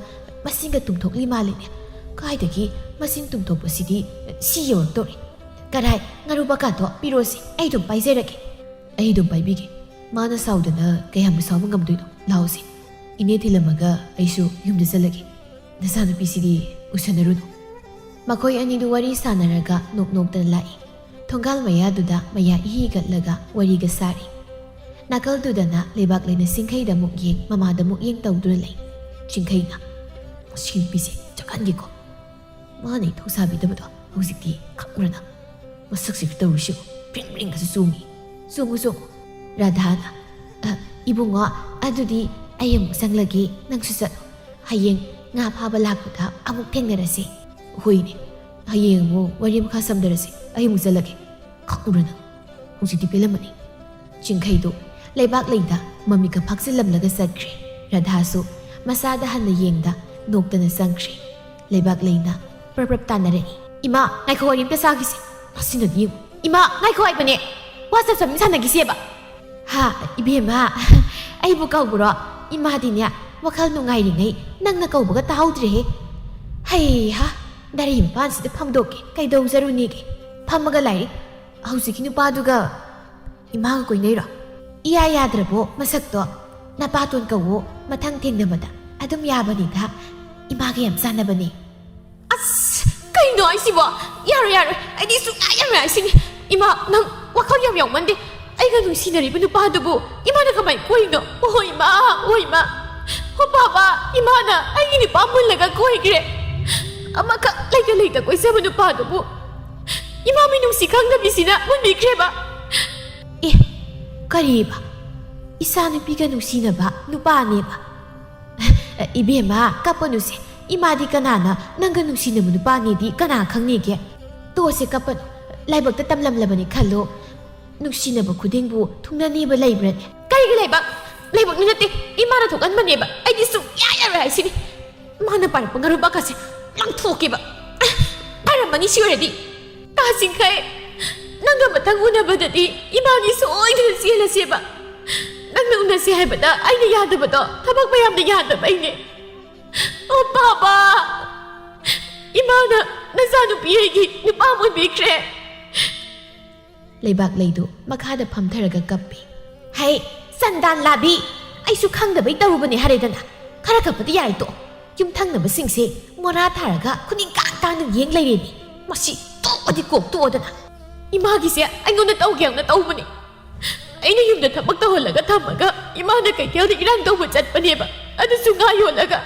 ꯃꯆꯤꯟꯒ ꯇꯨꯝꯊꯣꯛꯂꯤ ꯃꯥꯜꯂꯤꯅꯦ꯫ ꯀꯥꯏꯗꯒꯤ ꯃꯆꯤꯟ ꯇꯨꯝꯊꯣꯛꯄꯁꯤꯗꯤ ꯁꯤ ꯌꯧꯔꯛꯇꯧꯔꯦ꯫ ꯀꯔꯥꯏ, ꯉꯥꯔꯨꯕꯀꯥꯗꯣ ꯄꯤꯔꯣꯁꯤ, ꯑꯩ ꯑꯗꯨꯝ ꯄꯥꯏꯖꯔꯒꯦ꯫ ꯑꯩ ꯑꯗꯨꯝ ꯄꯥꯏꯕꯤꯒꯦ꯫ ꯃꯥꯅ ꯁꯥꯎꯗꯅ ꯀꯌꯥꯝꯕꯨ ꯁꯥꯎꯕ ꯉꯝꯗꯣꯏꯅꯣ? ꯂꯥꯎꯁꯦ꯫ ꯏꯅꯦ ꯊꯤꯜꯂꯝꯃꯒ ꯑꯩꯁꯨ ꯌꯨꯝꯗ ꯆꯠꯂꯒꯦ꯫ ꯅꯆꯥꯅꯨꯄꯤꯁꯤꯗꯤ ꯎꯁꯟꯅꯔꯨꯅꯨ꯫ ꯃꯈꯣꯏ ꯑꯅꯤꯗꯨ ꯋꯥꯔꯤ ꯁꯥꯟꯅꯔꯒ ꯅꯣꯛ ꯅꯣꯛꯇꯅ ꯂꯥꯛꯏ꯫ ꯊꯣꯡꯒꯥꯜ ꯃꯌꯥꯗꯨꯗ ꯃꯌꯥ ꯏꯍꯤꯒꯠꯂꯒ ꯋꯥꯔꯤꯒ ꯁꯥꯔꯤ꯫ ꯅꯥꯀꯜꯗꯨꯗꯅ ꯂꯩꯕꯥꯛꯂꯩꯅ ꯆꯤꯡꯈꯩꯗ ꯑꯃꯨꯛ ꯌꯦꯡ, ꯃꯃꯥꯗ ꯑꯃꯨꯛ ꯌꯦꯡ ꯇꯧꯗꯨꯅ ꯂꯩ꯫ ꯆꯤꯡꯈꯩꯅ, "ꯃꯁꯤ ꯅꯨꯄꯤꯁꯦ ꯆꯠꯍꯟꯒꯦꯀꯣ꯫ ꯃꯥꯅ ꯑꯩ ꯊꯧꯁꯥꯕꯤꯗꯕꯗꯣ ꯍꯧꯖꯤꯛꯇꯤ ꯈꯪꯕ꯭ꯔꯥ ꯅꯪ? ꯃꯁꯛꯁꯤꯒ ꯇꯧꯔꯤꯁꯤꯕꯨ ꯕ꯭ꯔꯤꯡ ꯕ꯭ꯔꯤꯡꯒꯁꯨ ꯆꯣꯡꯉꯤ꯫ ꯆꯣꯡꯉꯨ, ꯆꯣꯡꯉꯨ꯫" ꯔꯥꯙꯥꯅ, "ꯑ, ꯏꯕꯨꯡꯉꯣ, ꯑꯗꯨꯗꯤ ꯑꯩ ꯑꯃꯨꯛ ꯆꯪꯂꯒꯦ, ꯅꯪꯁꯨ ꯆꯠꯂꯣ꯫ ꯍꯌꯦꯡ ꯉꯥ ꯐꯥꯕ ꯂꯥꯛꯄꯗ ꯑꯃꯨꯛ ꯊꯦꯡꯅꯔꯁꯦ꯫" "ꯍꯣꯏꯅꯦ, ꯍꯌꯦꯡ ꯑꯃꯨꯛ ꯋꯥꯔꯤ ꯃꯈꯥ ꯁꯝꯊꯔꯁꯦ꯫ ꯑꯩ ꯑꯃꯨꯛ ꯆꯠꯂꯒꯦ꯫ ꯈꯪꯕ꯭ꯔꯥ ꯅꯪ? ꯍꯧꯖꯤꯛꯇꯤ ꯄꯦꯜꯂꯝꯃꯅꯤ꯫" ꯆꯤꯡꯈꯩꯗꯨ ꯂꯩꯕꯥꯛꯂꯩꯗ ꯃꯃꯤꯠꯀ ꯐꯥꯛꯆꯤꯜꯂꯝꯂꯒ ꯆꯠꯈ꯭ꯔꯦ꯫ ꯔꯥꯙꯥꯁꯨ ꯃꯆꯥꯗ ꯍꯟꯅ ꯌꯦꯡꯗ ꯅꯣꯛꯇꯅ ꯆꯪꯈ꯭ꯔꯦ꯫ ꯂꯩꯕꯥꯛꯂꯩꯅ ꯄ꯭ꯔꯞ ꯄ꯭ꯔꯞ ꯇꯥꯟꯅꯔꯛꯏ꯫ "ꯏꯃꯥ, ꯉꯥꯏꯈꯣ, ꯋꯥꯔꯤ ꯑꯝꯇ ꯁꯥꯈꯤꯁꯦ꯫ ꯃꯁꯤꯅꯗꯤ ꯌꯦꯡꯉꯨ꯫ ꯏꯃꯥ, ꯉꯥꯏꯈꯣ ꯍꯥꯏꯕꯅꯦ꯫ ꯋꯥ ꯆꯞ ꯆꯞ ꯁꯥꯟꯅꯈꯤꯁꯦꯕ꯫" "ꯍꯥ, ꯏꯕꯦꯝꯃ, ꯑꯩꯕꯨ ꯀꯧꯕ꯭ꯔꯣ? ꯏꯃꯥꯗꯤꯅꯦ, ꯋꯥꯈꯜ ꯅꯨꯡꯉꯥꯏꯔꯤꯉꯩ ꯅꯪꯅ ꯀꯧꯕꯒ ꯇꯥꯍꯧꯗ꯭ꯔꯦꯍꯦ꯫ ꯍꯩꯍꯥ, ꯗꯥꯏꯔꯤ ꯃꯄꯥꯟꯁꯤꯗ ꯐꯝꯗꯣꯛꯀꯦ, ꯀꯩꯗꯧꯖꯔꯨꯅꯤꯒꯦ? ꯐꯝꯃꯒ ꯂꯥꯏꯔꯤꯛ꯫ ꯍꯧꯖꯤꯛꯀꯤ ꯅꯨꯄꯥꯗꯨꯒ ꯏꯃꯥꯒ ꯀꯣꯏꯅꯩꯔꯣ? ꯏꯌꯥ ꯌꯥꯗ꯭ꯔꯕꯣ ꯃꯁꯛꯇꯣ? ꯅꯄꯥꯇꯣꯟ ꯀꯧꯋꯣ, ꯃꯊꯪ ꯊꯦꯡꯅꯕꯗ ꯑꯗꯨꯝ ꯌꯥꯕꯅꯤꯗ꯫ ꯏꯃꯥꯒ ꯌꯥꯝ ꯆꯥꯟꯅꯕꯅꯦ꯫" "ꯑꯁ, ꯀꯩꯅꯣ ꯍꯥꯏꯁꯤꯕꯣ? ꯌꯥꯔꯣꯏ, ꯌꯥꯔꯣꯏ, ꯑꯩꯗꯤ ꯁꯨꯡꯌꯥ ꯌꯥꯔꯣꯏ ꯍꯥꯏꯁꯤꯅꯤ꯫ ꯏꯃꯥ, ꯅꯪ ꯋꯥꯈꯜ ꯌꯥꯝ ꯌꯥꯎꯃꯟꯗꯦ꯫ ꯑꯩꯒ ꯅꯨꯡꯁꯤꯅꯔꯤꯕ ꯅꯨꯄꯥꯗꯨꯕꯨ ꯏꯃꯥꯅ ꯀꯃꯥꯏ ꯀꯣꯏꯅꯣ? ꯑꯣ ꯏꯃꯥ, ꯑꯣ ꯏꯃꯥ, ꯍꯣ ꯄꯥꯕ, ꯏꯃꯥꯅ ꯑꯩꯒꯤ ꯅꯨꯄꯥ ꯃꯨꯜꯂꯒ ꯀꯣꯏꯈ꯭ꯔꯦ꯫ ꯑꯃꯈꯛ ꯂꯩꯇ ꯂꯩꯇ ꯀꯣꯏꯖꯕ ꯅꯨꯄꯥꯗꯨꯕꯨ ꯏꯃꯥ ꯃꯤꯅꯨꯡꯁꯤ ꯈꯪꯗꯕꯤꯁꯤꯅ ꯃꯨꯟꯕꯤꯈ꯭ꯔꯦꯕ꯫" "ꯑꯦ, ꯀꯔꯤꯕ? ꯏꯆꯥ ꯅꯨꯄꯤꯒ ꯅꯨꯡꯁꯤꯅꯕ ꯅꯨꯄꯥꯅꯦꯕ?" "ꯏꯕꯦꯝꯃ, ꯀꯞꯄꯅꯨꯁꯦ꯫ ꯏꯃꯥꯗꯤ ꯀꯅꯥꯅ ꯅꯪꯒ ꯅꯨꯡꯁꯤꯅꯕ ꯅꯨꯄꯥꯅꯦꯗꯤ ꯀꯅꯥ ꯈꯪꯅꯤꯒꯦ? ꯇꯣꯛꯑꯁꯦ ꯀꯞꯄꯅꯨ꯫ ꯂꯥꯏꯕꯛꯇ ꯇꯝꯂꯝꯂꯕꯅꯤ ꯈꯜꯂꯣ꯫ ꯅꯨꯡꯁꯤꯅꯕ ꯈꯨꯗꯤꯡꯕꯨ ꯊꯨꯡꯅꯅꯤꯕ ꯂꯩꯕ꯭ꯔꯅꯦ?" "ꯀꯔꯤꯒꯤ ꯂꯩꯕꯛ? ꯂꯩꯕꯛꯅꯤ ꯅꯠꯇꯦ, ꯏꯃꯥꯅ ꯊꯣꯛꯍꯟꯕꯅꯦꯕ꯫ ꯑꯩꯗꯤ ꯁꯨꯡꯌꯥ ꯌꯥꯔꯣꯏ ꯍꯥꯏꯁꯤꯅꯤ꯫ ꯃꯥꯅ ꯄꯥꯏꯔꯛꯄ ꯉꯥꯔꯨꯕꯥꯛꯀꯁꯦ ꯂꯪꯊꯣꯛꯀꯦꯕ꯫ ꯐꯔꯝꯃꯅꯤ ꯁꯤ ꯑꯣꯏꯔꯗꯤ꯫ ꯇꯥꯁꯤꯡꯈꯩ, ꯅꯪꯒ ꯃꯊꯪ ꯎꯅꯕꯗꯗꯤ ꯏꯃꯥꯒꯤ ꯁꯣꯏꯗꯅ ꯆꯦꯜꯂꯁꯦꯕ꯫ ꯅꯪꯅ ꯎꯅꯁꯦ ꯍꯥꯏꯕꯗ ꯑꯩꯅ ꯌꯥꯗꯕꯗꯣ ꯊꯕꯛ ꯃꯌꯥꯝꯅ ꯌꯥꯗꯕꯩꯅꯦ꯫ ꯑꯣ ꯄꯥꯕ, ꯏꯃꯥꯅ ꯅꯆꯥꯅꯨꯄꯤ ꯑꯩꯒꯤ ꯅꯨꯄꯥ ꯑꯣꯏꯕꯤꯈ꯭ꯔꯦ꯫" ꯂꯩꯕꯥꯛꯂꯩꯗꯨ ꯃꯈꯥꯗ ꯐꯝꯊꯔꯒ ꯀꯞꯄꯤ꯫ "ꯍꯩ, ꯆꯟꯗꯥꯟ ꯂꯥꯕꯤ, ꯑꯩꯁꯨ ꯈꯪꯗꯕꯩ ꯇꯧꯔꯨꯕꯅꯦ ꯍꯥꯏꯔꯦꯗꯅ꯫ ꯈꯔ ꯀꯞꯄꯗꯤ ꯌꯥꯔꯦ ꯇꯣꯛꯑꯣ꯫ ꯌꯨꯝꯊꯪꯅꯕꯁꯤꯡꯁꯦ ꯃꯣꯔꯥ ꯊꯥꯔꯒ ꯈꯨꯅꯤꯡ ꯀꯥꯡ ꯀꯥꯡꯅ ꯌꯦꯡ ꯂꯩꯔꯦꯅꯦ꯫ ꯃꯁꯤ ꯇꯣꯛꯑꯗꯤ ꯀꯣꯛ ꯇꯣꯛꯑꯣꯗꯅ꯫" "ꯏꯃꯥꯒꯤꯁꯦ ꯑꯩꯉꯣꯟꯗ ꯇꯧꯒꯦ ꯍꯥꯏꯅ ꯇꯧꯕꯅꯦ꯫ ꯑꯩꯅ ꯌꯨꯝꯗ ꯊꯕꯛ ꯇꯧꯍꯜꯂꯒ ꯊꯝꯃꯒ ꯏꯃꯥꯅ ꯀꯩꯊꯦꯜꯗ ꯏꯔꯥꯡ ꯇꯧꯕ ꯆꯠꯄꯅꯦꯕ, ꯑꯗꯨꯁꯨ ꯉꯥ ꯌꯣꯜꯂꯒ꯫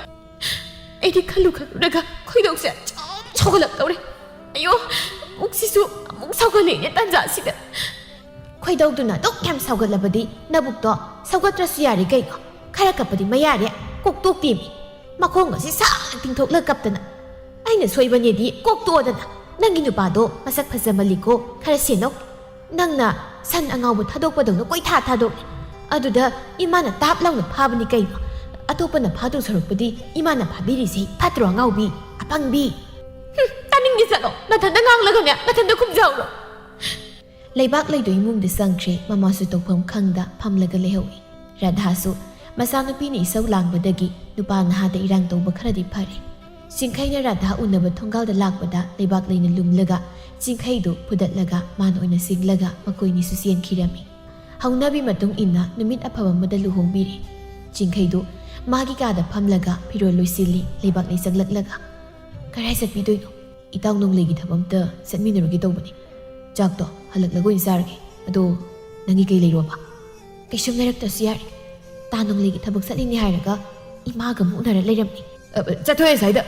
ꯑꯩꯗꯤ ꯈꯜꯂꯨ ꯈꯜꯂꯨꯔꯒ ꯈꯣꯏꯗꯧꯁꯦ ꯌꯥꯝ ꯁꯥꯎꯒꯠꯂꯛꯇꯧꯔꯦ꯫ ꯑꯌꯣ, ꯄꯨꯛꯁꯤꯁꯨ ꯑꯃꯨꯛ ꯁꯥꯎꯒꯠꯂꯛꯑꯦꯅꯦ ꯇꯟꯖꯥꯁꯤꯗ꯫ ꯈꯣꯏꯗꯧꯗꯨꯅ ꯑꯗꯨꯛ ꯌꯥꯝ ꯁꯥꯎꯒꯠꯂꯕꯗꯤ ꯅꯕꯨꯛꯇꯣ ꯁꯧꯒꯠꯇ꯭ꯔꯁꯨ ꯌꯥꯔꯦ ꯀꯩꯅꯣ? ꯈꯔ ꯀꯞꯄꯗꯤ ꯃꯌꯥꯔꯦ, ꯀꯣꯛ ꯇꯣꯛꯇꯦꯃꯤ꯫ ꯃꯈꯣꯡ ꯑꯁꯤ ꯁꯥꯡꯅ ꯇꯤꯡꯊꯣꯛꯂꯒ ꯀꯞꯇꯅ꯫ ꯑꯩꯅ ꯁꯣꯏꯕꯅꯦꯗꯤ ꯀꯣꯛ ꯇꯣꯛꯑꯣꯗꯅ꯫ ꯅꯪꯒꯤ ꯅꯨꯄꯥꯗꯣ ꯃꯁꯛ ꯐꯖꯃꯜꯂꯤꯀꯣ, ꯈꯔ ꯁꯦꯟꯅꯧ꯫ ꯅꯪꯅ ꯁꯟ ꯑꯉꯥꯎꯕ ꯊꯥꯗꯣꯛꯄꯗꯧꯅ ꯀꯣꯏꯊꯥ ꯊꯥꯗꯣꯛꯂꯦ꯫ ꯑꯗꯨꯗ ꯏꯃꯥꯅ ꯇꯥꯞ ꯂꯥꯎꯅ ꯐꯥꯕꯅꯤ ꯀꯩꯅꯣ꯫ ꯑꯇꯣꯞꯄꯅ ꯐꯥꯗꯧ ꯁꯔꯨꯛꯄꯨꯗꯤ ꯏꯃꯥꯅ ꯐꯥꯕꯤꯔꯤꯁꯦ ꯐꯠꯇ꯭ꯔꯣ, ꯑꯉꯥꯎꯕꯤ? ꯑꯄꯪꯕꯤ! ꯍꯨꯝ, ꯇꯥꯅꯤꯡꯗꯦ, ꯆꯠꯂꯣ꯫ ꯅꯊꯟꯗ ꯉꯥꯡꯂꯒꯅꯦ, ꯅꯊꯟꯗ ꯈꯨꯝꯖꯍꯧꯔꯣ꯫ ꯂꯩꯕꯥꯛ ꯂꯩꯗꯣ ꯏꯃꯨꯡꯗ ꯆꯪꯈ꯭ꯔꯦ꯫ ꯃꯃꯥꯁꯨ ꯇꯧꯐꯝ ꯈꯪꯗ ꯐꯝꯂꯒ ꯂꯩꯍꯧꯏ꯫ ꯔꯥꯙꯥꯁꯨ ꯃꯆꯥꯅꯨꯄꯤꯅ ꯏꯁꯧ ꯂꯥꯡꯕꯗꯒꯤ ꯅꯨꯄꯥ ꯅꯍꯥꯗ ꯏꯔꯥꯡ ꯇꯧꯕ ꯈꯔꯗꯤ ꯐꯔꯦ꯫ ꯆꯤꯡꯈꯩꯅ ꯔꯥꯙꯥ ꯎꯅꯕ ꯊꯣꯡꯒꯥꯜꯗ ꯂꯥꯛꯄꯗ ꯂꯩꯕꯥꯛ ꯂꯩꯅ ꯂꯨꯝꯂꯒ ꯆꯤꯡꯈꯩꯗꯨ ꯐꯨꯗꯠꯂꯒ ꯃꯥꯅ ꯑꯣꯏꯅ ꯆꯦꯜꯂꯒ ꯃꯈꯣꯏꯅꯤꯁꯨ ꯆꯦꯟꯈꯤꯔꯝꯃꯤ꯫ ꯍꯧꯅꯕꯤ ꯃꯇꯨꯡ ꯏꯟꯅ ꯅꯨꯃꯤꯠ ꯑꯐꯕ ꯑꯃꯗ ꯂꯨꯍꯣꯡꯕꯤꯔꯦ꯫ ꯆꯤꯡꯈꯩꯗꯨ ꯃꯥꯒꯤ ꯀꯥꯗ ꯐꯝꯂꯒ ꯐꯤꯔꯣꯜ ꯂꯣꯏꯁꯤꯜꯂꯤ꯫ ꯂꯩꯕꯥꯛ ꯂꯩ ꯆꯪꯂꯛꯂꯒ, "ꯀꯔꯥꯏ ꯆꯠꯄꯤꯗꯣꯏꯅꯣ? ꯏꯇꯥꯎ ꯅꯣꯡꯂꯩꯒꯤ ꯊꯕꯛ ꯑꯝꯇ ꯆꯠꯃꯤꯟꯅꯔꯨꯒꯦ ꯇꯧꯕꯅꯤ꯫ ꯆꯥꯛꯇꯣ ꯍꯜꯂꯛꯂꯒ ꯑꯣꯏꯅ ꯆꯥꯔꯒꯦ꯫ ꯑꯗꯣ ꯅꯪꯒꯤ ꯀꯩ ꯂꯩꯔꯣꯕ?" "ꯀꯩꯁꯨꯝ ꯂꯩꯔꯛꯇ꯭ꯔꯁꯨ ꯌꯥꯔꯦ꯫ ꯇꯥ ꯅꯣꯡꯂꯩꯒꯤ ꯊꯕꯛ ꯆꯠꯂꯤꯅꯦ ꯍꯥꯏꯔꯒ ꯏꯃꯥꯒ ꯑꯃꯨꯛ ꯎꯅꯔ ꯂꯩꯔꯝꯃꯤ꯫" "ꯑ, ꯑ, ꯆꯠꯊꯣꯛꯑꯦ ꯁ꯭ꯋꯥꯏꯗ!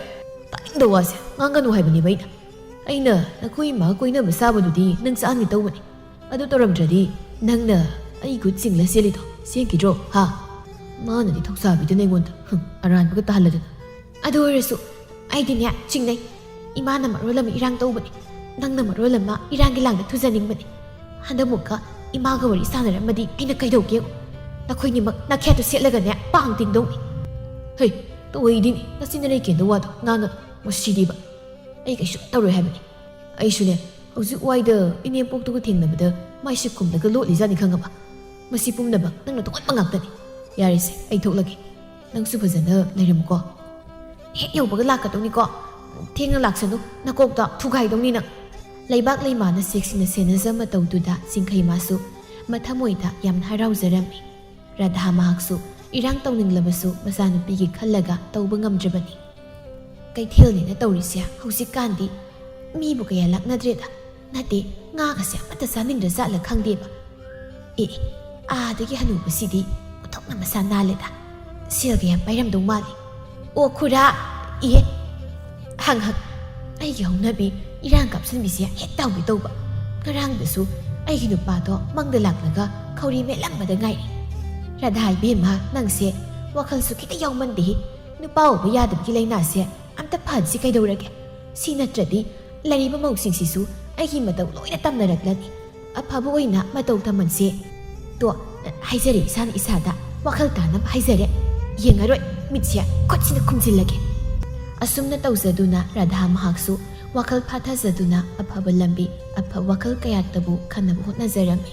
ꯇꯥꯅꯤꯡꯗꯕ ꯋꯥꯁꯦ ꯉꯥꯡꯒꯅꯨ ꯍꯥꯏꯕꯅꯦꯕ ꯑꯩꯅ꯫ ꯑꯩꯅ ꯅꯈꯣꯏ ꯏꯃꯥ ꯀꯣꯏꯅꯕ ꯆꯥꯕꯗꯨꯗꯤ ꯅꯪ ꯆꯥꯍꯟꯒꯦ ꯇꯧꯕꯅꯤ꯫ ꯑꯗꯨ ꯇꯧꯔꯝꯗ꯭ꯔꯗꯤ ꯅꯪꯅ ꯑꯩ ꯈꯨꯠ ꯆꯤꯡꯂ ꯆꯦꯜꯂꯤꯗꯣ ꯆꯦꯟꯈꯤꯗ꯭ꯔꯣ? ꯍꯥ? ꯃꯥꯅꯗꯤ ꯊꯧꯁꯥꯕꯤꯗꯨꯅ ꯑꯩꯉꯣꯟꯗ, ꯍꯨꯝ, ꯑꯔꯥꯟꯕꯒ ꯇꯥꯍꯜꯂꯗꯅ꯫" "ꯑꯗꯨ ꯑꯣꯏꯔꯁꯨ ꯑꯩꯗꯤꯅꯦ ꯆꯤꯡꯅꯩ꯫ ꯏꯃꯥꯅ ꯃꯔꯣꯜ ꯑꯃ ꯏꯔꯥꯡ ꯇꯧꯕꯅꯤ, ꯅꯪꯅ ꯃꯔꯣꯜ ꯑꯃ ꯏꯔꯥꯡꯒꯤ ꯂꯥꯡꯗ ꯊꯨꯖꯅꯤꯡꯕꯅꯤ꯫ ꯍꯟꯗꯛꯃꯨꯛꯀ ꯏꯃꯥꯒ ꯋꯥꯔꯤ ꯁꯥꯟꯅꯔꯝꯃꯗꯤ ꯑꯩꯅ ꯀꯩꯗꯧꯒꯦ? ꯅꯈꯣꯏꯅꯤꯃꯛ ꯅꯥꯈꯦꯠꯇꯨ ꯁꯦꯠꯂꯒꯅꯦ ꯄꯥꯡ ꯇꯤꯡꯗꯧꯅꯤ꯫" "ꯍꯩ, ꯇꯧꯍꯩꯗꯤꯅꯦ, ꯅꯆꯤꯟ ꯅꯔꯩ ꯀꯦꯟꯗ ꯋꯥꯗꯣ ꯉꯥꯡꯒꯅꯨ꯫ ꯃꯁꯤꯗꯤꯕ, ꯑꯩ ꯀꯩꯁꯨ ꯇꯧꯔꯣꯏ ꯍꯥꯏꯕꯅꯤ꯫ ꯑꯩꯁꯨꯅꯦ, ꯍꯧꯖꯤꯛ ꯋꯥꯏꯗ ꯏꯅꯦꯝꯄꯣꯛꯇꯨꯒ ꯊꯦꯡꯅꯕꯗ ꯃꯥꯏꯁꯤ ꯈꯨꯝꯂꯒ ꯂꯣꯠꯂꯤꯖꯥꯠꯅꯤ ꯈꯪꯉꯕ? ꯃꯁꯤ ꯄꯨꯝꯅꯃꯛ ꯅꯪꯅ ꯊꯣꯛꯍꯟꯕ ꯉꯥꯛꯇꯅꯤ꯫ ꯌꯥꯔꯦꯁꯦ, ꯑꯩ ꯊꯣꯛꯂꯒꯦ꯫ ꯅꯪꯁꯨ ꯐꯖꯅ ꯂꯩꯔꯝꯃꯨꯀꯣ꯫ ꯍꯦꯛ ꯌꯧꯕꯒ ꯂꯥꯛꯀꯗꯧꯅꯤꯀꯣ꯫ ꯊꯦꯡꯅ ꯂꯥꯛꯁꯅꯨ, ꯅꯀꯣꯛꯇ ꯊꯨꯒꯥꯏꯗꯧꯅꯤ ꯅꯪ꯫" ꯂꯩꯕꯥꯛ ꯂꯩꯃꯥꯅ ꯆꯦꯛꯁꯤꯟꯅ ꯁꯦꯟꯅꯖ ꯃꯇꯧꯗꯨꯗ ꯆꯤꯡꯈꯩ ꯃꯥꯁꯨ ꯃꯊꯃꯣꯏꯗ ꯌꯥꯝꯅ ꯍꯔꯥꯎꯖꯔꯝꯃꯤ꯫ ꯔꯥꯙꯥ ꯃꯍꯥꯛꯁꯨ ꯏꯔꯥꯡ ꯇꯧꯅꯤꯡꯂꯕꯁꯨ ꯃꯆꯥꯅꯨꯄꯤꯒꯤ ꯈꯜꯂꯒ ꯇꯧꯕ ꯉꯝꯗ꯭ꯔꯕꯅꯤ꯫ ꯀꯩꯊꯦꯜꯅꯦꯅ ꯇꯧꯔꯤꯁꯦ ꯍꯧꯖꯤꯛꯀꯥꯟꯗꯤ ꯃꯤꯕꯨ ꯀꯌꯥ ꯂꯥꯛꯅꯗ꯭ꯔꯦꯗ꯫ ꯅꯠꯇꯦ, ꯉꯥꯒꯁꯦ ꯑꯃꯠꯇ ꯆꯥꯅꯤꯡꯗ꯭ꯔ ꯖꯥꯠꯂ ꯈꯪꯗꯦꯕ꯫ ꯑꯦ, ꯑꯥꯗꯒꯤ ꯍꯅꯨꯕꯁꯤꯗꯤ ꯑꯣꯟꯊꯣꯛꯅ ꯃꯁꯥ ꯅꯥꯜꯂꯦꯗ꯫ ꯁꯦꯜꯒ ꯌꯥꯝ ꯄꯥꯏꯔꯝꯗꯧ ꯃꯥꯜꯂꯤ꯫ ꯑꯣ ꯈꯨꯔꯥ, ꯏꯍꯦ, ꯍꯪ ꯍꯪ, ꯑꯩꯒꯤ ꯍꯧꯅꯕꯤ ꯏꯔꯥꯡ ꯀꯥꯞꯁꯤꯟꯕꯤꯁꯦ ꯍꯦꯛ ꯇꯧꯒꯦ ꯇꯧꯕ꯫ ꯉꯔꯥꯡꯗꯁꯨ ꯑꯩꯒꯤ ꯅꯨꯄꯥꯗꯣ ꯃꯪꯗ ꯂꯥꯛꯂꯒ ꯈꯧꯔꯤ ꯃꯦꯠꯂꯝꯕꯗ ꯉꯥꯏꯔꯤ꯫ ꯔꯥꯙꯥ ꯏꯕꯦꯝꯃ, ꯅꯪꯁꯦ ꯋꯥꯈꯜꯁꯨ ꯈꯤꯇ ꯌꯥꯎꯃꯟꯗꯦꯍꯦ꯫ ꯅꯨꯄꯥ ꯎꯕ ꯌꯥꯗꯕꯒꯤ ꯂꯥꯏꯅꯥꯁꯦ ꯑꯝꯇ ꯐꯍꯟꯁꯤ ꯀꯩꯗꯧꯔꯒꯦ? ꯁꯤ ꯅꯠꯇ꯭ꯔꯗꯤ ꯂꯩꯔꯤꯕ ꯃꯧꯁꯤꯡꯁꯤꯁꯨ ꯑꯩꯒꯤ ꯃꯇꯧ ꯂꯣꯏꯅ ꯇꯝꯅꯔꯛꯂꯅꯤ꯫ ꯑꯐꯕ ꯑꯣꯏꯅ ꯃꯇꯧ ꯇꯝꯍꯟꯁꯦ꯫ ꯇꯣ, ꯍꯥꯏꯖꯔꯦ, ꯏꯁꯥꯅ ꯏꯁꯥꯗ ꯋꯥꯈꯜ ꯇꯥꯅꯕ ꯍꯥꯏꯖꯔꯦ꯫ ꯌꯦꯡꯉꯔꯣꯏ, ꯃꯤꯠꯁꯦ ꯈꯨꯠꯁꯤꯅ ꯈꯨꯝꯖꯤꯜꯂꯒꯦ꯫ ꯑꯁꯨꯝꯅ ꯇꯧꯖꯗꯨꯅ ꯔꯥꯙꯥ ꯃꯍꯥꯛꯁꯨ ꯋꯥꯈꯜ ꯐꯥꯊꯖꯗꯨꯅ ꯑꯐꯕ ꯂꯝꯕꯤ, ꯑꯐꯕ ꯋꯥꯈꯜ ꯀꯌꯥꯇꯕꯨ ꯈꯟꯅꯕ ꯍꯣꯠꯅꯖꯔꯝꯃꯤ꯫